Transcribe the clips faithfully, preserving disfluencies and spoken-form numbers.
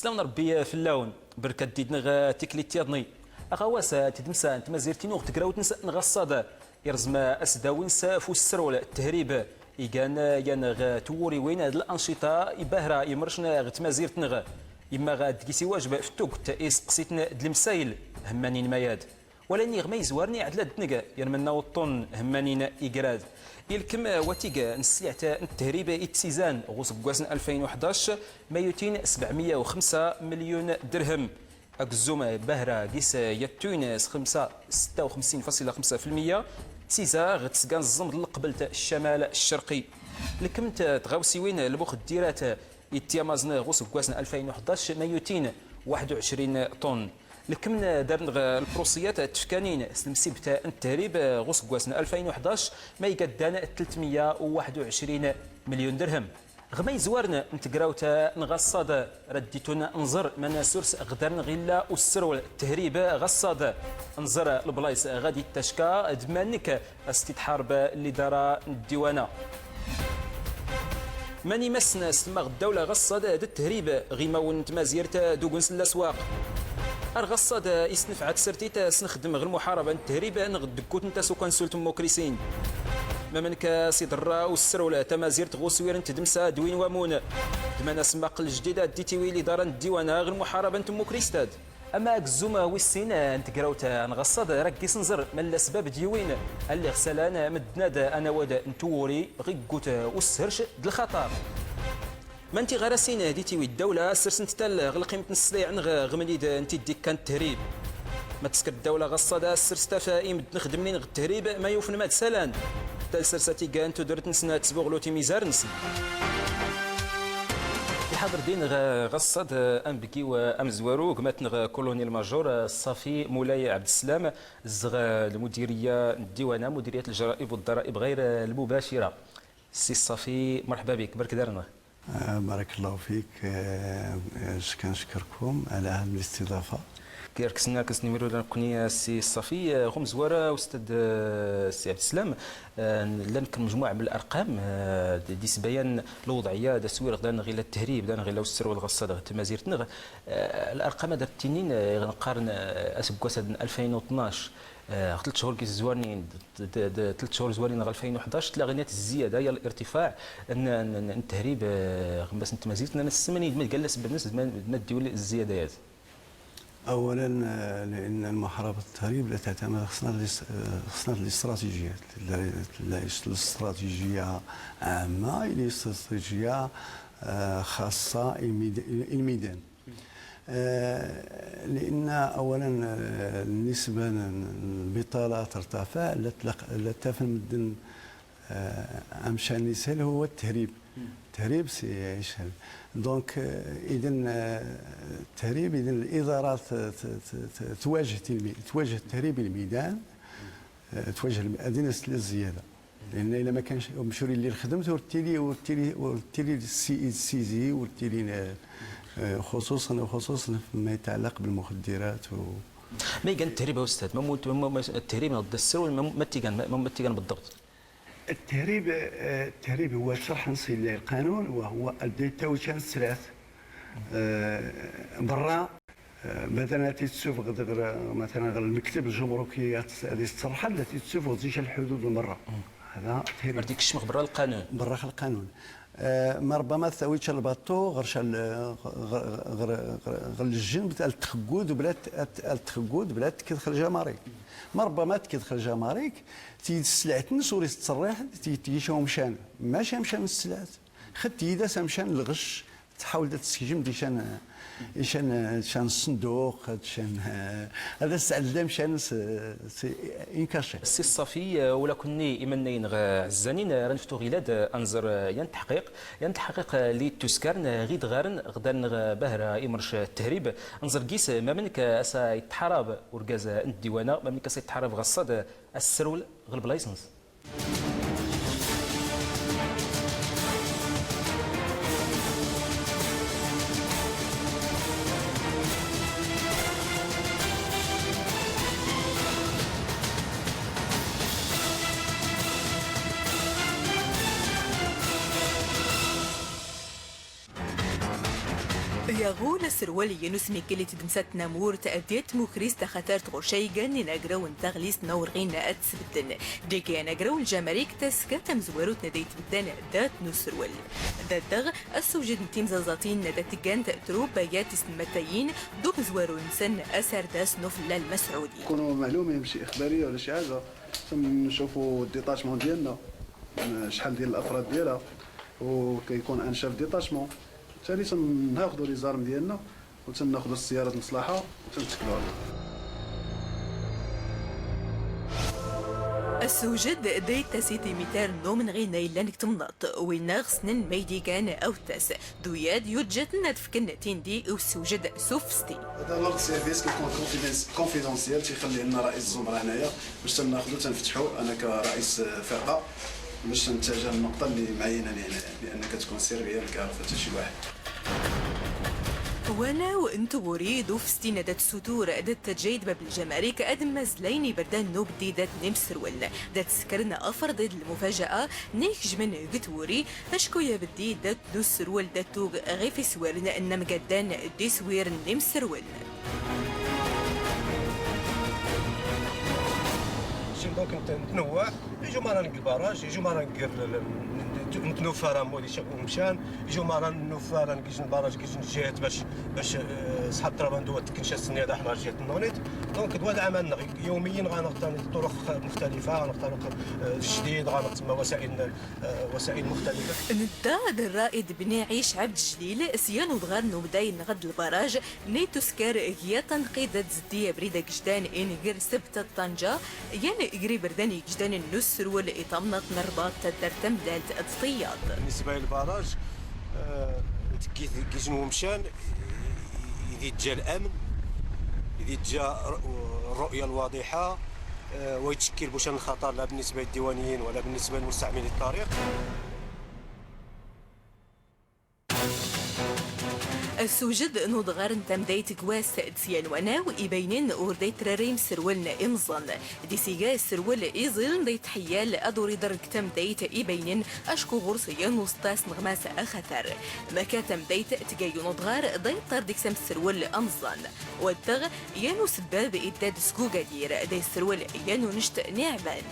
Slam n Ṛebbi fell-awen, berkat did-neɣ tiklit yaḍni. Aɣawas n tdamsa n tmazirt-inu ɣ tegrawt-ns n Ɣaṣṣad, irẓem asdaw-ns f usserwel n tehrib, igan yan ɣ twuriwin d lanciṭa ibahra imrcen ɣ tmazirt-nneɣ. Imma ɣ deg-s iwajeb f tugt iseqsiten d lemsayel hemmanin mayad. Wala nniɣ ma yezwaren iɛedla-d neg yermenna uṭṭun hemmanin igrad. Ilkem watig n ssliɛt n tehrib i tizan ɣ useggas n alfayn u ḥdac, ma yutin sebɛmiya u xemsa milyun dirhem. Agzum bahra gis yattun s xemsa, setta u xemsin fasila xemsa filmiya, tiza ɣ tesga n ẓẓem d lqbelt ccamal ccerqi. Lkem n tɣawsiwin lmuxeddirat ityamaẓn ɣ useggas n alfayn u ḥdac ma yutin waḥed u ɛecrin ṭun. Lkem n darn ɣ lpruṣiyat tfkanin s lemsibt n tehrib ɣ useggas n alfayn u ḥdac ma igaddan tlatmiya u waḥed u ɛecrin milyun dirhem. Ɣ ma yezwaren n tegrawt n Ɣaṣṣad, rad d-itun nẓer ma nasurs ɣ darn ɣ illa usserwel tehrib Ɣaṣṣad. Nẓer lblayṣ ɣad ittacka d ma nek As-t-id-tḥareb lidara n ddiwana. Mani massen s temmaɣ ddawla Ɣaṣṣad d tehrib ɣ imawen n tmazirt d ugens n laswaq. Ar Ɣaṣṣad isnfɛa tsertit s nxeddem ɣ lmuḥaraba n tehrib neɣ ddekkut n tasukansult n Mukrisin. Mamnk as-iḍerra usserwel tamazirt ɣ uswir n tdemsa d win wamun. D man asemmaqel jdid ad d-itiwi lidara n ddiwana ɣ lmuḥaraba n tmukrist-ad. Ama agzum wis sin n tegrawt n Ɣaṣṣad, rad gis nẓer ma llan sbab d yiwin alli ɣ salan medden ad anawad n twuri ɣ iggut usserc d lxaṭar. Manti ɣarasin di tiwi ddawla ssersent tal ɣ lqimt n sslayɛ n ɣ ɣ mnid n tiddi kan tehrib. Ma tesker ddawla Ɣaṣṣad assers taf imedden xedmen ɣ tehrib ma yufen ma d salan. Tal sersa tigan tudert nsen ad tesbuɣlu timizar nsen. Iḥaḍer din ɣ Ɣaṣṣad anbgiw amezwaru gma-tneɣ colonel major Ṣṣafi Mulay Ɛebdeslam, zɣ lmudiriya n ddiwana, mudiriyat ljara'ib u ḍḍara'ib ɣayr lmubacira. Ssi Ṣṣafi, merḥba bik, bark darneɣ. آه، بارك الله فيك. آه، آه، كنشكركم على هذه الاستضافة. Kra ksna ksnimru nekni a Ssi Ṣṣafi, ɣ umezwar a Ustad, eh, Ssi Ɛebdeslam, eh, llan kan mejmuɛ n larqam, eh, d-, d-isbayan lwḍɛiya d aswir ɣ dan ɣ illa tehrib, dan ɣ illa usserwel Ɣaṣṣad ɣ tmazirt-nneɣ. Eh, larqam ad ttinin, eh, ɣ neqqaren, eh, aseggas ad n alfayn u tnac, eh, ɣ tlet chur gis zwarnin, d-, d-, d-, tlet chur zwarnin ɣ alfayn u ḥdac, tlaɣinat zziyada, ya lirtifaɛ n, n, n, n tehrib, eh, ɣ mass n tmazirt, nnan ssmani d ma d galla sebbab-nnes d ma, d ma ddiwel zziyada-yat. أولا، آه، لأن المحاربة التهريب لا تعتمد خصنا الاس-، آه، خصنا الاستراتيجيات. لا، لا، الاستراتيجية عامة، الاستراتيجية، آه، خاصة الميد-، الميدان. آه، لأن أولا، آه، النسبة ن-، البطالة ترتفع، لا تلق-، لا تفهم الدن آه، أمشان يسهل هو التهريب. التهريب سي يسهل. دونك، آه، إذن، آه، التهريب، إذن الإدارات، آه، ت-، ت-، ت-، تواجه تلمي-، تواجه التهريب الميدان، آه، تواجه الم-، هذه نسل الزيادة. لأن إلا ما كانش مشوري اللي خدمت ورتيلي، ورتيلي، ورتيلي السي-، السيزي، ورتيلي، آه، آه، خصوصًا، خصوصًا فيما يتعلق بالمخدرات و ما يقال التهريب يا أستاذ؟ ما مو-، ما، ما، التهريب ضد السر ولا ما، ما تيقال، ما، ما تيقال بالضبط؟ التهريب، آه، التهريب هو شرح نصي للقانون، وهو الديتا وشان السلعات. آه، برا، آه، مثلًا تيتسوفغ دغ-، مثلًا غير المكتب الجمركية هذه الصراحة التي تسوفغ زيش الحدود المرة. هذا تهريب. هذيك الشمخ برا القانون. برا القانون. آه، ما ربما تساويتش الباطو غير شال، غير، غير، غير، غير الجنب تاع التخقود بلا ت-، التخقود بلا تكدخل جمارك. ما ربما تكدخل جمارك، تيد السلعة تنس وريس تصريح، تيد تيشاو مشان. ماشي مشان السلعة. خدت يدا سا مشان الغش، تحاول تسجم دي شان، شان، شان الصندوق، شان، هذا السعد لا مشان س-، س-، إنكاشي. السي الصافي، آه، ولا كني إيمنين غ-، الزنين، آه، رنفتو غيلاد، آه، أنزر، آه، ين تحقيق، ين تحقيق، آه، لي تسكرن، آه، غيد غارن، غدان، آه، بهرة إمرش التهريب. أنزر قيس، آه، ما منك، آه، أسا يتحارب ورقاز، آه، الديوانة، ما منك أسا يتحارب غصد، آه، السرول غلب لايسنس. Yaɣul aserwal yan usmikkel i tdmsa n tnamurt d yat tmukrist axatar tɣucc aygan n inagraw n taɣlist ma ur ɣin ad t-sbedden. Deg inagraw n ljamarek, taska tamezwarut n da itbeddan dat n userwal. Daddeɣ, asewjed n timẓaẓatin da tgant trubbayat tisemmattayin d umezwaru-nsen asardas n ufella lmasɛudi. يكونوا معلومين، ماشي إخبارية ولا شي حاجة. تنشوفوا الديتاشمون ديالنا، شحال ديال الأفراد ديالها، وكيكون أن شاف ديتاشمون. ثاني تناخذوا لي زارم ديالنا، وتناخذوا السيارات المصلحة، وتنتكلوا عليها. Asewjed da ittas i timitar n umenɣi n ayla n temnaḍt, winna ɣ-ssnen ma ay d-igan awettas. D uyad yurǧa-ten ad fken tindi i usewjed s ufesti. هذا لورد سيرفيس كيكون كونفيدنس-، كونفيدونسيال، تيخلي لنا رئيس الزمرة هنايا باش تناخذو تنفتحو، انا كرئيس فرقة، باش تنتجه النقطة اللي معينة لهنايا، لان كتكون سرية، ما كيعرفها حتى شي واحد. Wanaw n twuri d ufesti n da tsutur, da ttajja-d bab n ljamarek ad mmazlayn iberdan n ubeddi dat n imserwlen, da tsekren aferḍi d lmufajaa n ikejmen g twuri, acku abeddi dat n userwel da tug ɣif iswirn n amgaddan d iswirn n imserwlen. شن دونك نت-، نتنوع، يجو مرة نقل باراج، يجو مرة نقل ال-، ال-، نت-، نتنوفى راه مودي شق ومشان، يجو مرة نوفى راه نقيش الباراج، قيش نجيت باش، باش، آه، صحاب ترابندو تكنشا السنية دا حمار جيت النونيت. دونك دوا العمل نغ-، يوميا غنغطى طرق مختلفة، غنغطى طرق، آه، جديد، غنغطى تما وسائل آه، وسائل مختلفة. Nedda d rraid Bniɛic Ɛebdejlil, sya n udɣar n umday n ɣed lbaraj, nit uskar gya tanqid ad zeddi abrid agejdan i ngir Sebt d Ṭanja, yan gr iberdan igejdan n userwel i tamnaḍt n Rrbaṭ, taddart tamdalt d Ṭiyaḍ. بالنسبة للباراج، آه، تكيت كيجن ومشان، يدي جا الأمن، يدي جا الرؤية الواضحة، آه، ويتشكل بوشان الخطر لا بالنسبة للديوانيين ولا بالنسبة لمستعملي الطريق. Asewjed n udɣar n tamdayt g wass d sya n wanaw ibaynen ur da ittrara imserwel n imẓan. Di siga aserwel iẓil da itḥeyyal ad ur iḍer g tamdayt ibaynen acku ɣur-s yan useṭṭa asneɣmas axatar. Maka tamdayt tga yun udɣar da iṭṭar deg-s amserwel amẓan. Waddeɣ, yan usebbab idda-d seg ugadir, da yesserwel yan unect n iɛban.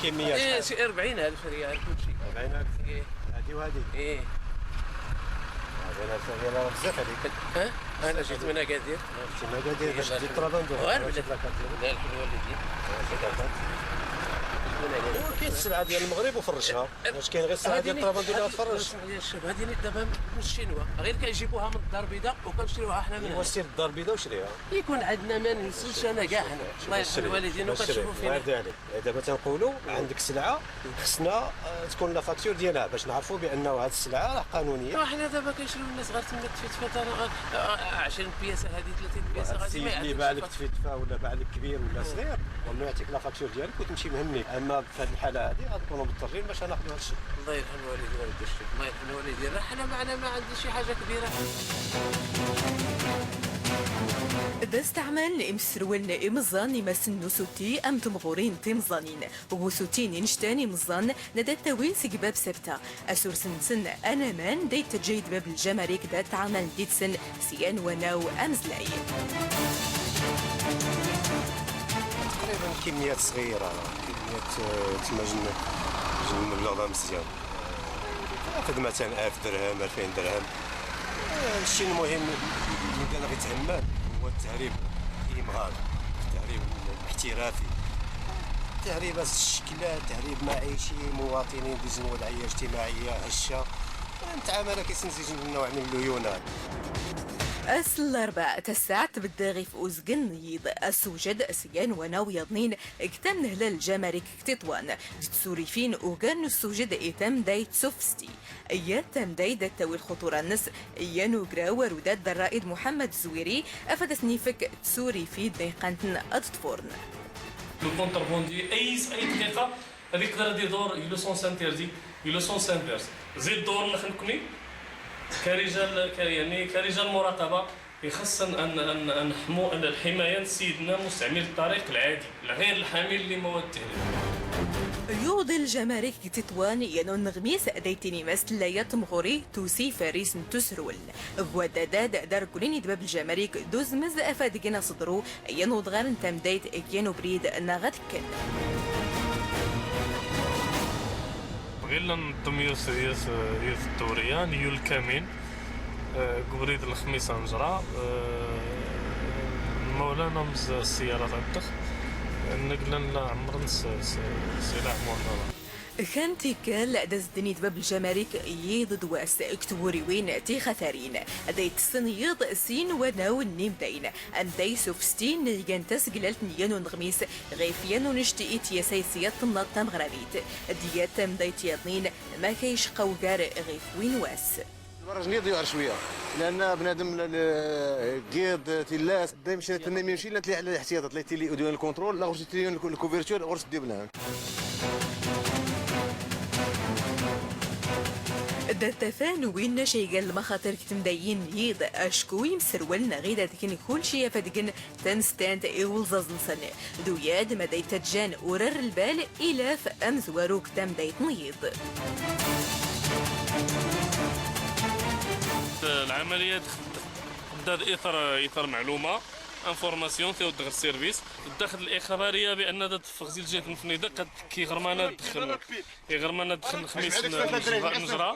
كمية ايه، شحال؟ شي أربعين ألف ريال كلشي. أربعين ألف؟ ايه. هادي وهادي؟ ايه. أربعين ألف ريال راه بزاف عليك. ها؟ أنا جيت من أكادير. جيت من أكادير إيه، باش لا، تجي لا. ترابندو. غير بلاتي. لا، الحمد لله. من أكادير. وكاين السلعة ديال المغرب وفرشها. واش كاين غير السلعة ديال هادي الطرابندو اللي هادي غتفرش؟ اسمح لي الشاب، هادي نيت دابا من الشينوا، غير كيجيبوها من الدار البيضاء وكنشريوها حنا من ايوا، هنا. سير الدار البيضاء وشريها. يكون عندنا ما ننسوش انا كاع حنا. الله يرحم الوالدين وكنشوفوا فينا. الله يرضي عليك. دابا تنقولوا عندك سلعة خصنا، آه، تكون لا فاكتور ديالها باش نعرفوا بأنه هذه السلعة راه قانونية. ايوا، حنا دابا كنشريو الناس غير تما تفيتفا، ترى، آه، آه، عشرين بياسة هذه، ثلاثين بياسة، غادي ما السيد اللي يعطيكش باع لك شي فرق. تفيتفا ولا باع لك كبير ولا صغير، وانه يعطيك لا فاكتور ديالك وتمشي مهني. اما في هذه الحالة هذه غنكونوا مضطرين باش ناخذوا هذا الشيء. الله يرحم الوالدين وربي يشفيك. الله يرحم الوالدين. راه حنا معنا ما عندي شي حاجة كبيرة. Da steɛmalen imserwalen imeẓẓan imassen n usuti am temɣurin timẓanin. G usuti n inectan imeẓẓan, nna da ttawin seg bab Sebta. Asurs-nsen anaman da ittaǧǧa-d bab n ljamarik da ttɛamalen dit-sen s yan wanaw amezlay. تقريبا كميات صغيرة، كميات، آه، تما جن-، جن المبلغ دا مزيان. آه، خدمة تاع ألف درهم، ألفين درهم. آه، الشيء المهم اللي كان غيتهمل هو التهريب الإمغال، التهريب الاحترافي. تهريب الشكل، تهريب معيشي، مواطنين ديزن وضعية اجتماعية هشة. نتعامل كيسنزج نوع من الليونة. Ass n larbaɛ, tasaɛt tbedda ɣif uzgen n yiḍ, asewjed s yan wanaw yaḍnin g tamnehla n ljamarik g Tiṭwan, d tsurifin ugar n usewjed i tamdayt s ufesti. Yat tamdayt da ttawi lxuṭura-nnes, yan ugraw arudad d rraid Muḥemmed Zwiri, afad ad asen-ifk tsurifin da iqqan-ten ad ṭṭfurn. Le contrevendu, ay, ay dqiqa, ad iqder ad iḍur, yella sens interdit, yella sens inverse. Zid ḍur-nneɣ nekkni, كرجال، ك-، يعني، كرجال مراقبة، يخصنا أن، أن، أن نحمو، أن الحماية لسيدنا مستعمل الطريق العادي، غير الحامل لمواد التهريب. Yuḍ lǧamarik g Tiṭwan, yan unɣmis, da itini mas tella yat tmɣuri tusi faris n tusrul. Gwadadad, da rgulin id bab lǧamarik d uzmez afad gin aṣeḍru, yan uḍɣar n tamdayt g yan ubrid naɣ ad kken. Bɣi la nṭṭem yus, yus, yus dduriya, n yul kamin. Eh, g ubrid n lexmis anejra, eh, mawlana mz ssiyarat ad ddex, neglan la ɛemren s, s, s ila ɛemren. Kan tikkal, da zedden id bab lǧamarik yiḍ d wass, g twuriwin tixatarin, da itessen yiḍ sin wanaw n imdayn, anda isufesti n igan taseglalt n yan unɣmis, ɣif yan unect i tyasayt s yat temnaḍt tameɣrabit, d yat tamdayt yaḍnin, ma ka icqa ugar ɣif win wass. البرج نيض يعرف شويه، لان بنادم ل-، ل-، قيض تلاس دايما شي تنمي شي لا تلي على الاحتياطات، لا تلي ديون الكونترول، لا غرس تلي الكوفرتور، غرس دي بلان. Da ttafan winna caygan lmaxaṭir g temdayin n yiḍ, acku imserwalen ɣid ad ken kulci afad gen tanestant i ulẓaẓ-nsen, d uyad ma da ittaǧǧan urar lbal ilaf amezwaru g tamdayt n yiḍ. العملية تبدا إثر، إثر معلومة، انفورماسيون، تاود غير السيرفيس. داخل الإخبارية بأن دا تفغ زي الجهة المفندقة كي غرمانة دخل. إي، غير ما ندخل الخميس ن-، نجرى، نجرى.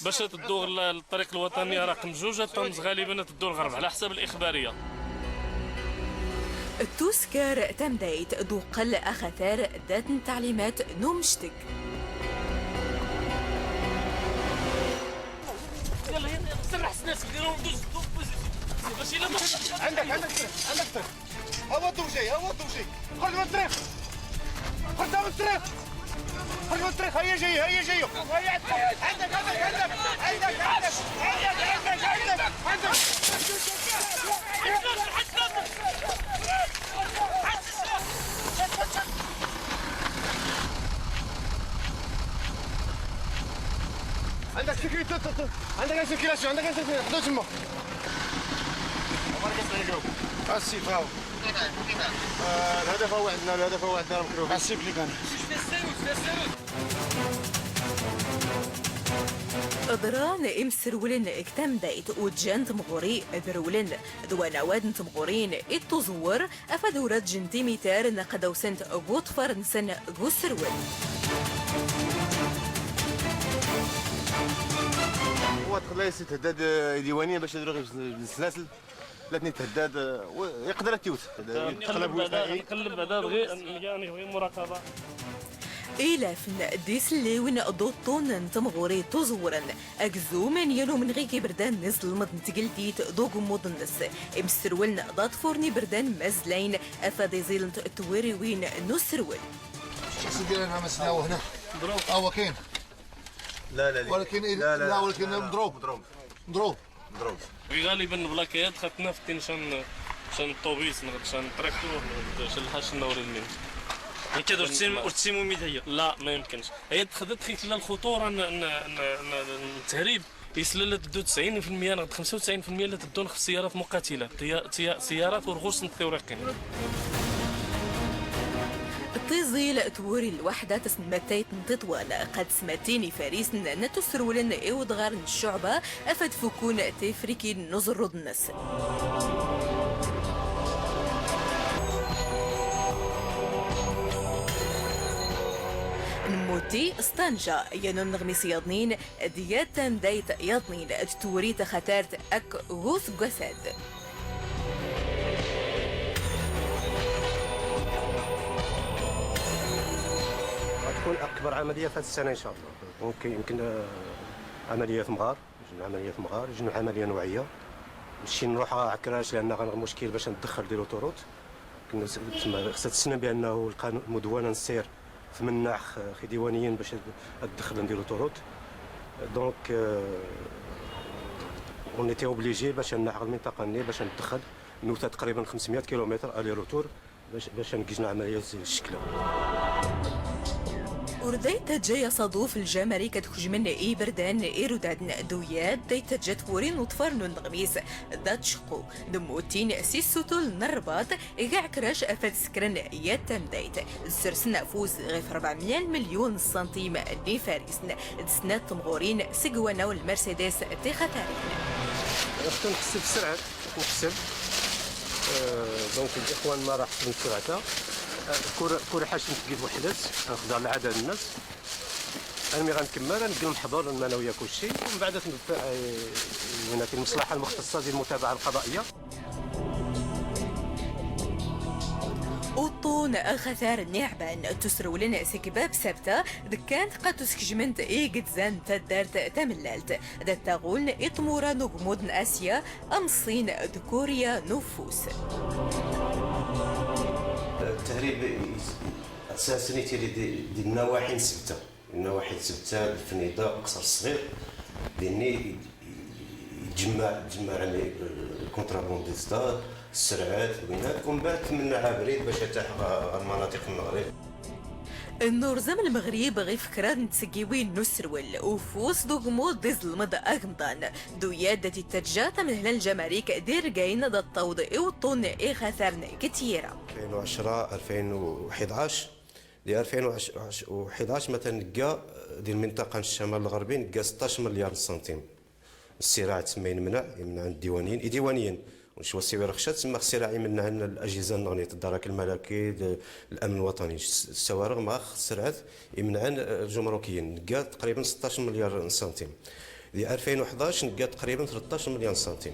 باش تدور ال-، الطريق الوطنية رقم جوج، تمز غالبا تدور الغرب على حسب الإخبارية. Tuskar tamdayt d uqqel axatar, dat n tɛlimat n umecteg. يلا، يلا، يلا، سرح سناسك، ديروا دوز، دوز، دوز. ماشي، لا، ما عندك، عندك، عندك. هو الضو جاي، هو الضو جاي. خرج من الطريق. خرج من الطريق. خرج من الطريق، هيا جاي، هيا جاي. هيا عندك، عندك، عندك، عندك. عندك سيكي-، عندك سيركيلاسيون، عندك سيركيلاسيون، حدو تما. السيف هاو. آه، الهدف هو عندنا، الهدف هو عندنا، راه مكروه. السيف اللي كان. Ḍran imserwlen g tamdayt u ǧǧan tmɣuri d rewlen d wanawad n tmɣurin i tuẓwwer, afad ur ad ǧǧen timitar neɣ ad awsent g uḍfar-nsen g userwel. هو تخلى يسيت هداد ديوانية باش يديروا غير بالسلاسل. لا تني تهداد، و-، يقدر يتيوت. نقلب بعدا، نقلب بعدا بغي، يعني بغي مراقبة. Ilafn d iselliwen d uṭṭun n temɣuri tuẓewren, agzum n yan umenɣi g iberdan n iẓelmeḍ n tgeltit d ugemmuḍ-nnes, imserwlen d aḍfur n iberdan mazlayn, afad iẓilent twuriwin n userwel. سيدي، أنا مسنا وهنا. هو كاين. لا، لا، لا. ولكن إذا، لا، لا، لا، ولكن لا، لا. مضروب. مضروب. مضروب. غالبا بلاكيات خدنا في التين شان، شان الطوبيس، شان التراكتور، شان الحاش النوري المين. هكا درت سيم-، درت سيمومي هي. لا، ما يمكنش. هي تخدت خيت لنا الخطورة ن-، ن-، ن-، ن-، التهريب. يسلل تدو تسعين في المية نغد خمسة وتسعين في المية لا تدو نخ سيارات مقاتلة، طيا-، طيا-، سيارات ورغوص نثيوريقين. Tiẓil twuri lwaḥda tasnmattayt n Tiṭwan, qad smatin ifarisen n at userwlen i udɣar n ccuɛba, afad fukkun tifrikin n uẓerrud-nsen. Nmuti s Tanja, yan unneɣmis yaḍnin, d yat tamdayt yaḍnin d twuri taxatart akk ɣ useggas-ad. غتكون أكبر عملية في هذه السنة إن شاء الله. ممكن، يمكن، آه، عملية في مغار، جن عملية في مغار، جن عملية نوعية. ماشي نروح عكراش لأن غنغ مشكل باش ندخل دي لوتوروت. كنا س-، تما خصها تسنى بأنه القانون، المدونة نسير في مناع خ-، خي ديوانيين باش اد-، ادخل نديرو طرود. دونك، آه، اون ايتي اوبليجي باش نعقل المنطقة ني باش ندخل نوثة تقريبا خمسمية كيلومتر الي روتور باش، باش نقيز العملية ز-، الشكل. Ur da ittaǧǧa aṣaḍuf lǧamarik ad kecmen iberdan irudadn d uyad, da ittaǧǧa twuri n uḍfar n uneɣmis da tceqqu. Demmuttin s issutul n rrbaṭ, iga ɛekrac afad sekren yat tamdayt. Ssersen afus ɣef rebɛemya n milyun n ṣṣantim n ifarisn d snat temɣurin seg wanaw n Mercedes tixatarin. Xtu nḥesseb sserɛat, nḥesseb. Euh, donc, الإخوان ما راح يسلم بسرعته. آه، كل، كل حاجة نتقيد وحدات، نخضع العدد الناس. أنا مي غنكمل، غنقل نحضر المناوية كلشي، ومن بعد تنبدا، آه، هناك المصلحة المختصة ديال المتابعة القضائية. Uṭṭun axatar n iɛban, tusrewlen seg bab sabta, d kan tqatus kecment i yezzan taddart tamellalt. Da ttaɣun i tmura n ugmud n Asya, am Ṣṣin d Kurya n Ufus. التهريب أساسًا يتيري دي، دي النواحي نسبتها. النواحي نسبتها، الفنيدة، قصر الصغير. ديني يتجمع، يتجمع يعني الكونترابونديستا، السرعات، الوينات، ومن بعد تمنى عابرين باش يتاح غ-، غ المناطق المغرب. Nurẓam Lmeɣrib ɣef kraḍ n tseggiwin n userwel, ufus d ugmuḍ d iẓelmeḍ agemḍan. D uyad da t-ittaǧǧa tamehla n lǧamarik d irgayn da ttaweḍ i uṭṭun ixataren g tyira. ألفين وعشرة، ألفين وحداش. Di ألفين وحداش مثلًا نلقى، آه، دي المنطقة الشمال الغربي نلقى ستاش مليار سنتيم. السلع تسمى يمنع، يمنع الديوانيين، الديوانيين. ونشوى السويرة خشات، تسمى السلع يمنع الأجهزة النغنية، الدرك الملكي، ال-، الأمن الوطني، الس-، السوارغ مع السرعات يمنع الجمركيين. نلقى تقريبًا ستاش مليار سنتيم. Di ألفين وحداش نلقى تقريبًا ثلطاش مليار سنتيم.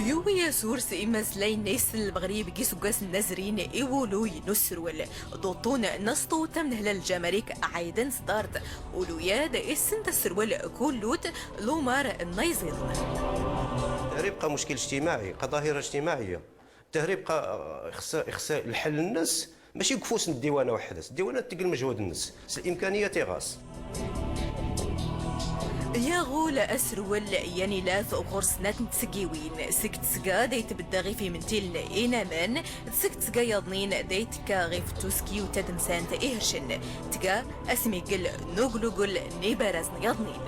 Yuwi asurs imaslayen-is n Lmeɣrib g iseggasen n zrin i wuluy n userwel. D uṭṭun n asṭu tamnehla n lǧamarik ɛayden s ḍart. Uluyad issen taserwel kullut, lumar n ayẓiḍen. التهريب بقى مشكل اجتماعي، بقى ظاهرة اجتماعية. التهريب بقى، آه، خص، خص الحل الناس ماشي كفوس الديوانة وحدها، الديوانة تقل مجهود الناس، الإمكانيات غاص. Yaɣul aserwel yan ilaf ɣur snat n tseggiwin, seg tsga da itbedda ɣef imentil n inaman, seg tsga yaḍnin da itekka ɣef tuski u tadmsant ihrcen, tga asmiggel n uglugel n ibarazn yaḍnin.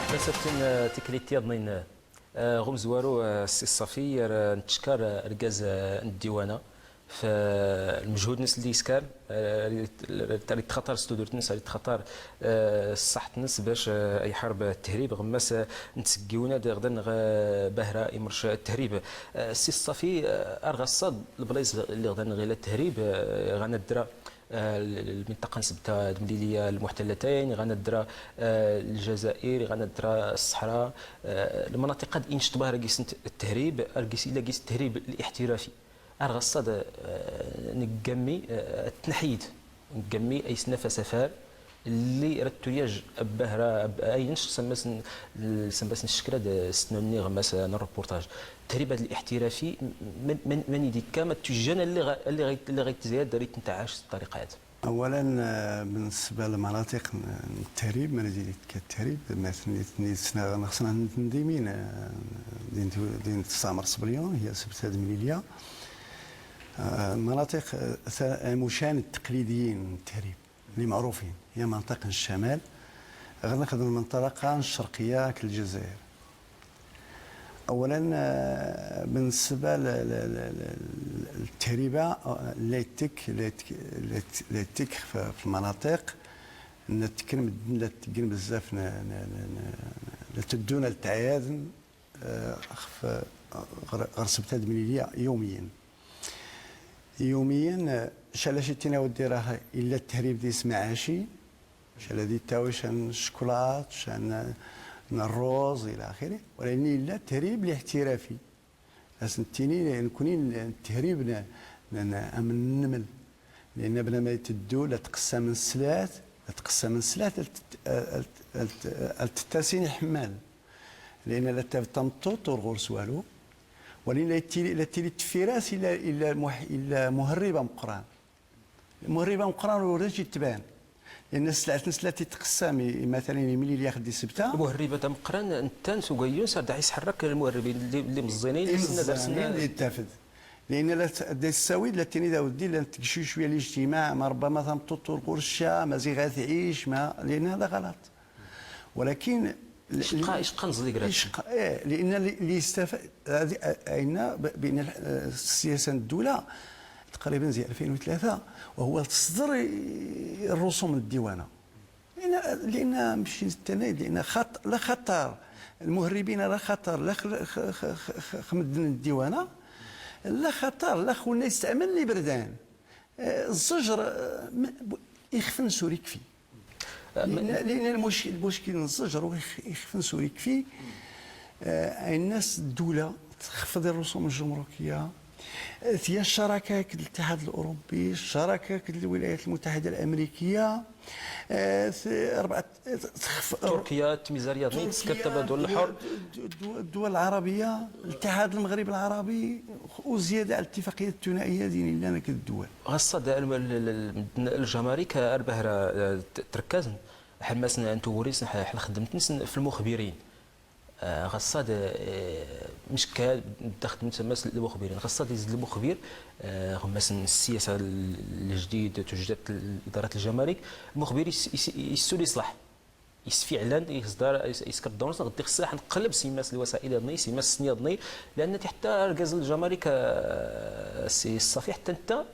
Ḥbasabtin, eh, tiklit yaḍnin, eh, ɣ umezwaru, eh, Ssi Ṣṣafi, ar, eh, nettcekkar, eh, argaz, eh, n ddiwana, f, eh, lmejhud-nnes lli yeskar, eh, ar yettxaṭar s tudert-nnes, ar yettxaṭar, eh, s ṣṣaḥt-nnes bac, eh, iḥareb tthrib, ɣemmas, eh, ntseggiwna d iɣdan ɣ, eh, bahra imrec tthrib. Eh, Ssi Ṣṣafi, eh, ar ɣaṣṣad lblayṣ lli ɣdan ɣ illa tthrib, eh, ɣa naddra, eh, l-, lminṭaqa n Sebta d Mliliya lmuḥtallatayn, ɣa naddra, eh, Ljazair, ɣa naddra Ṣṣeḥra, eh, lmanaṭiq-ad inct bahra gis-nt tthrib, ar gis illa gis tthrib liḥtirafi. Ar ɣaṣṣad, eh, neggammi, eh, tneḥyid, neggammi ay snaf asafar, lli ra ttuyaj bahra, ay nec sammas n, sammas n ccekla d snunni ɣemmas n rreportaj. Ttrib ad liḥtirafi, man, man, man idikka ma ttujjan alli ɣa, alli ɣa, alli ɣa itzayad ar itntaɛac s ṭṭariqa-ad. أولًا، آه، بالنسبة لمناطق التهريب، منازل التهريب، مثلًا، نسنا-، خصنا نديمين، آه، دين تو-، دين تستعمر صبليون، هي سبتها دمليلية. آه، مناطق، آه، ث-، مشان التقليديين التهريب. اللي معروفين، هي منطقة الشمال، غير نخدم المنطقة الشرقية كالجزائر. أولًا، آه، بالنسبة ل-، ل-، ل-، ل-، للتهريبة، آه، لا يتك، لا يتك، لا يت-، لا يتك في، في المناطق، لا تكن، لا تكن بزاف ن-، ن-، ن-، ن-، لا تدونا للتعياد، آه، خف، آه، غر-، غرسبتها دمليلية يوميًا. يوميًا، آه، شالا شي تينا ودي راه إلا التهريب ديس معاشي، شالا دي تاوي شان الشكلاط، شان الروز إلى آخره، ولكن إلا التهريب الاحترافي. أسنتيني نكوني التهريب ن-، ن-، ن-، أمن النمل. لأن بنادم يتدو لا تقسى من السلات، لا تقسى من السلات، لا تت-، لا تت-، لا تتاسين حمال. لأن لا تاب تمطوط ورغور سوالو. ولكن لا تيلي، لا تيلي تفيراس إلا، إلا مح-، إلا مهربة مقران. المهربة مقران ورد يتبان. لأن السلعة نسلة تتقسم، مثلًا، يميل إلى ياخد سبتة. المهربة مقران، نتان سوق يونس، هذا يسحرك المهربين اللي، اللي مزينين، اللي سنة دار سنة. اللي تافد. لأن لا ت-، دا السويد لا تني دا ودي، لا تكشي شوية الاجتماع، ما ربما ثم تطور قرشة، ما زي غاتعيش، ما، لأن هذا غلط. ولكن ل-، شقا، شقا نزل يقرا؟ شقا، إيه، لأن اللي، اللي يستفاد، هذه، أين ب-، بين ال-، السياسة الدولة تقريبًا زي ألفين وثلاثة، وهو تصدر الرسوم الديوانة. لأن، لأن ماشي نستنى، لأن خط-، لا خطر المهربين، لا خطر لا خ-، خ-، خ-، خ-، خ-، خمدن الديوانة، لا خطر لا خونا يستعمل لي بردان. آه، الزجر، آه، م-، ب-، يخفن سوري كفي. آه، م-، لأن، لأن المشكل، المشكل الزجر ويخ-، يخفن سوري كفي. آه، الناس الدولة تخفض الرسوم الجمركية، هي الشراكة كد الاتحاد الأوروبي، الشراكة كد الولايات المتحدة الأمريكية، آه، ث-، أربعة، تخف-، تركيا، التميزة الرياضية، تركيا، تسكر التبادل الدول، الحر. الد-، الد-، الدول العربية، الاتحاد المغرب العربي، وزيادة على الاتفاقية الثنائية دين لنا كد الدول. غصة دا الم-، ال-، ال-، ال-، الجمارك أربهرة، آه، ت-، تركزن، حماس ن-، نتوريس نح-، حنا خدمتنس في المخبرين. آه، غصة د-، آه، مش كا دخلت متسمى المخبرين، غصة يزيد المخبر، آه، غمس السياسة الجديد، تجدد إدارة الجمارك، المخبر يس-، يس-، يسول يصلح. يس فعلًا يصدر، يس-، يسكر الدور، غدي خصها نقلب سيماس الوسائل هادني، سيماس السني هادني، لأن حتى ركز الجمارك، آه، سي الصافي حتى انت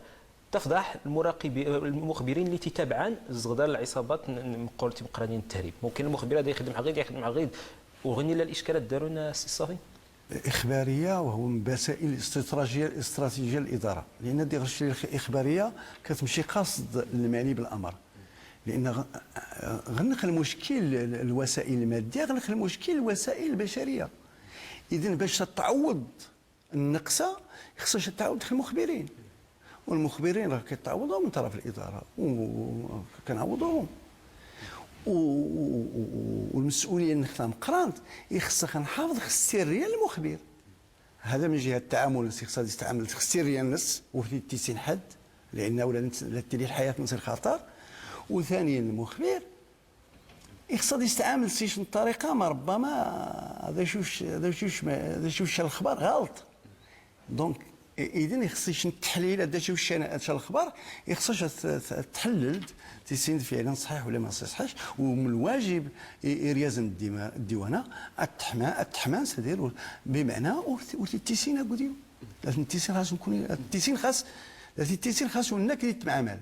تفضح المراقبين، المخبرين اللي تتابعن زغدار العصابات ن-، ن-، مقرتي مقرانين التهريب. ممكن المخبر هذا يخدم حقيقي، يخدم حقيقي، وغني لا الإشكالات دارونا سي الصافي. إخبارية، وهو من بسائل الاستراتيجية، الاستراتيجية الإدارة، لأن دي غير الشيء الخ-، إخبارية كتمشي قاصد المعني بالأمر، لأن غ-، غنخ المشكل ال-، الوسائل المادية، غنخ المشكل الوسائل البشرية. إذن باش تعوض النقصة خصها تعاود في المخبرين، والمخبرين راه كتعوضهم من طرف الإدارة و-، وكنعوضوهم. و-، و-، و-، والمسؤولية نخدم قرانت، يخصها نحافظ خص السرية للمخبر. هذا من جهة التعامل، نسي خصها تستعمل خص السرية النس وفي تيسين حد، لأن ولا نت-، لا تلي الحياة نصير خطر. وثانيًا المخبر يقصد يستعمل سيشن الطريقة، ما ربما هذا شوش، هذا شوش، ما، هذا شوش الخبر غلط. دونك، إ-، إذن يخص يشن التحليل، هذا شوش أنا، هذا الخبر يخصش ت-، ت-، تحلل تيسين فعلًا صحيح ولا ما صحيحش، ومن الواجب إ-، إرياز الديما-، الديوانة، التحما-، التحمان سدير، بمعنى ورث-، ورث التيسين أقول يوم. لازم التيسين خاص نكون، التيسين خاص، لازم التيسين خاص هناك اللي يتعامل.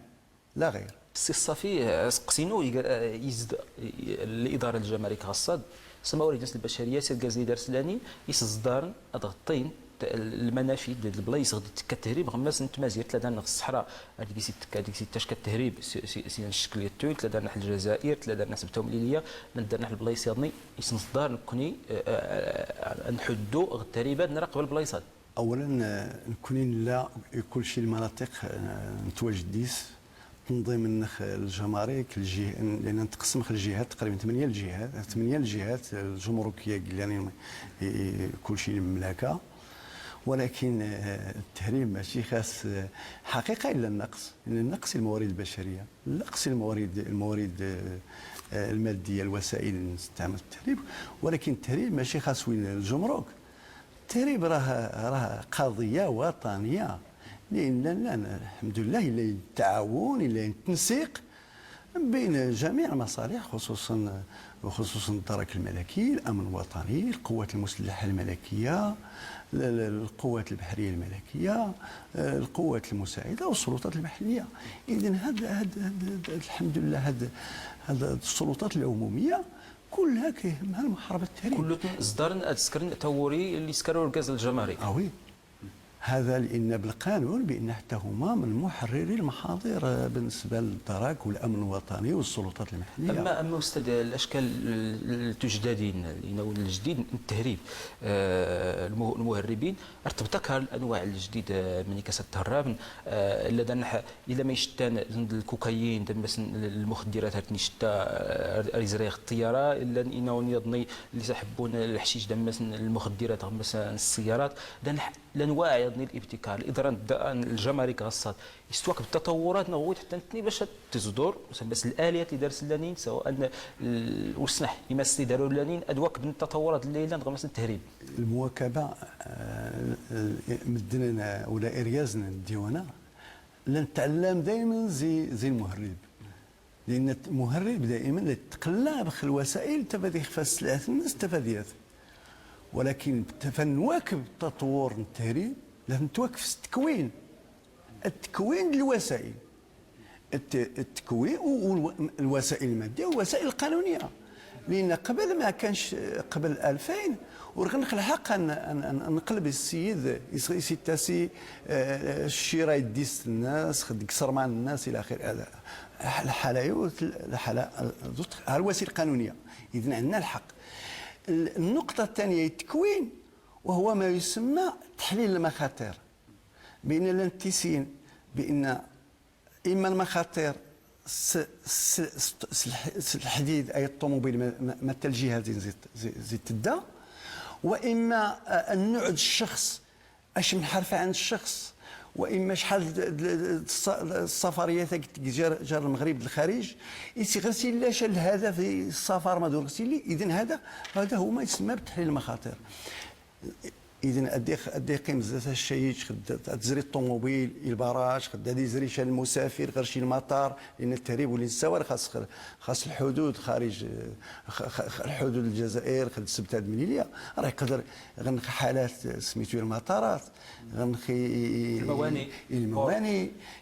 لا غير. السي الصافي، آه، سقسينو يق-، آه، يزد، ي-، الإدارة الجمارك غصاد، سما وريد الناس البشرية، سير غازي دار سلاني، يسزدارن، أضغطين، ت-، المنافذ د البلايص غدي تكا التهريب، غماس نتمازير، تلا دارنا في الصحراء، هاديك زيد تكا، هاديك زيد تاشكا التهريب، سي-، سي-، سينا الشكل يتوي، تلا دارنا حل الجزائر، تلا دارنا سبتهم ليلية، تلا دارنا حل البلايص ياضني، يسنصدار نكوني، آه، آه، آه، نحدو غ التهريبات، نراقب البلايص هاد. أولًا، آه، نكوني نلا كل شيء المناطق، آه، نتواجديس، تنظيم النخ الجمارك، الجه-، لأن نتقسم خ الجهات، تقريبًا ثمانية الجهات، ثمانية الجهات الجمركية، يعني، إي، إي، كل شيء المملكة. ولكن، آه، التهريب ماشي خاص، آه، حقيقة إلا النقص، إلا النقص الموارد البشرية، نقص الموارد، الموارد، آه، آه، المادية، الوسائل نستعمل التهريب، ولكن التهريب ماشي خاص وين الجمرك. التهريب راه، راه قضية وطنية. لأن، لا، لا، لا، الحمد لله، إلا التعاون، إلا التنسيق بين جميع المصالح، خصوصًا، وخصوصًا الدرك الملكي، الأمن الوطني، القوات المسلحة الملكية، ال-، ال-، القوات البحرية الملكية، آه، القوات المساعدة والسلطات المحلية. إذن هاد، هاد، هاد، هاد، الحمد لله، هاد، هاد السلطات العمومية كلها كيهمها المحاربة التهريب. كلتن زدارن أد سكرن تاوري اللي سكروا الغاز الجمارك. آه oui. هذا لأن بالقانون بأن حتى هما من محرري المحاضر، آه، بالنسبة للدرك والأمن الوطني والسلطات المحلية. أما، أما أستاذ، الأشكال ال-، التجدادين، لأنه الجديد التهريب، آه، المه-، المهربين، ارتبطك الأنواع الجديدة من كاس التهراب، آه، إلا دان ح-، إلا ما يشتان زند الكوكايين، دان مثلًا المخدرات هاتني شتا، آه، ريزريغ الطيارة، إلا إنه يضني اللي سحبون الحشيش، دان مثلًا المخدرات، مثلًا السيارات، دان ح-، Llan waɛiḍ n libtikar, liḍran d lǧamarik ɣassat. Istwakb ttaṭawurat neɣ wid ḥttan tni bac ad tizdur, bas laliat li dars llanin, sawa n l-, usnaḥ, imas li daru llanin, ad wakbn ttaṭawurat lli llan dɣ mass n tehrib. Lmuwakaba, eh, l-, medden, eh, ula irgazen n ddiwana, llan ttɛellam daymen zi, zi lmuhrib. Lian lmuhrib daymen la itqellab x lwasail tafad ixf as slɛat nnas tafad yat. Walakin tafad nwakb ttaṭwur n tehrib, la tnetwakf s ttekwin. Ttekwin d lwasail. T-, ttekwin u, u lwa-, lwasail lmaddiya u lwasail lqanuniya. Lian qbel ma kanc, qbel alfayn, ur ɣ-nx lḥeqq ad n-, ad n-, ad nqleb ssiyid, is-, isittasi, eh, ccira i ddist nnas, xed deg iṣerman nnas, ila axir. Lḥala-yu, lḥala, ẓut, ha lwasail lqanuniya. Idan ɛndna lḥeqq. L-, النقطة الثانية i ttekwin, وهو ما يسمى تحليل المخاطر. بأن llan ttisin, بأن إما lmaxaṭir s, s, s, s lḥ-, s lḥdid ay ṭṭumubil, ma, ma, ma ttaljihazin zi, zi, zi tedda, وإما, eh, nnuɛ n ccex, acu min ḥerfa ɛand ccex, وإما cḥal d, d, d, d ṣṣa-, d ṣṣafar yat-agi jar, jar lmeɣrib d lxarij, is ɣer-s illa ca lhadaf i ṣṣafar ma d ur ɣer-s illi, idan hada, hada هو ما يسمى بتحليل المخاطر. Idan, ad iq-, ad iqqim zdat accayiǧ, xed ad tezri ṭṭumubil i lbaraǧ, xed ad izri ca lmusafir ɣer ca lmaṭar, lian ltehrib ur nessawal, xas, xas lḥudud xarij, x-, x-, lḥudud n Ljazair, xed sebta d mlilya, rah iqder ɣer-nx ḥalat, smitu, lmaṭarat, ɣer-nx i, i, i, lmawani, i lmawani,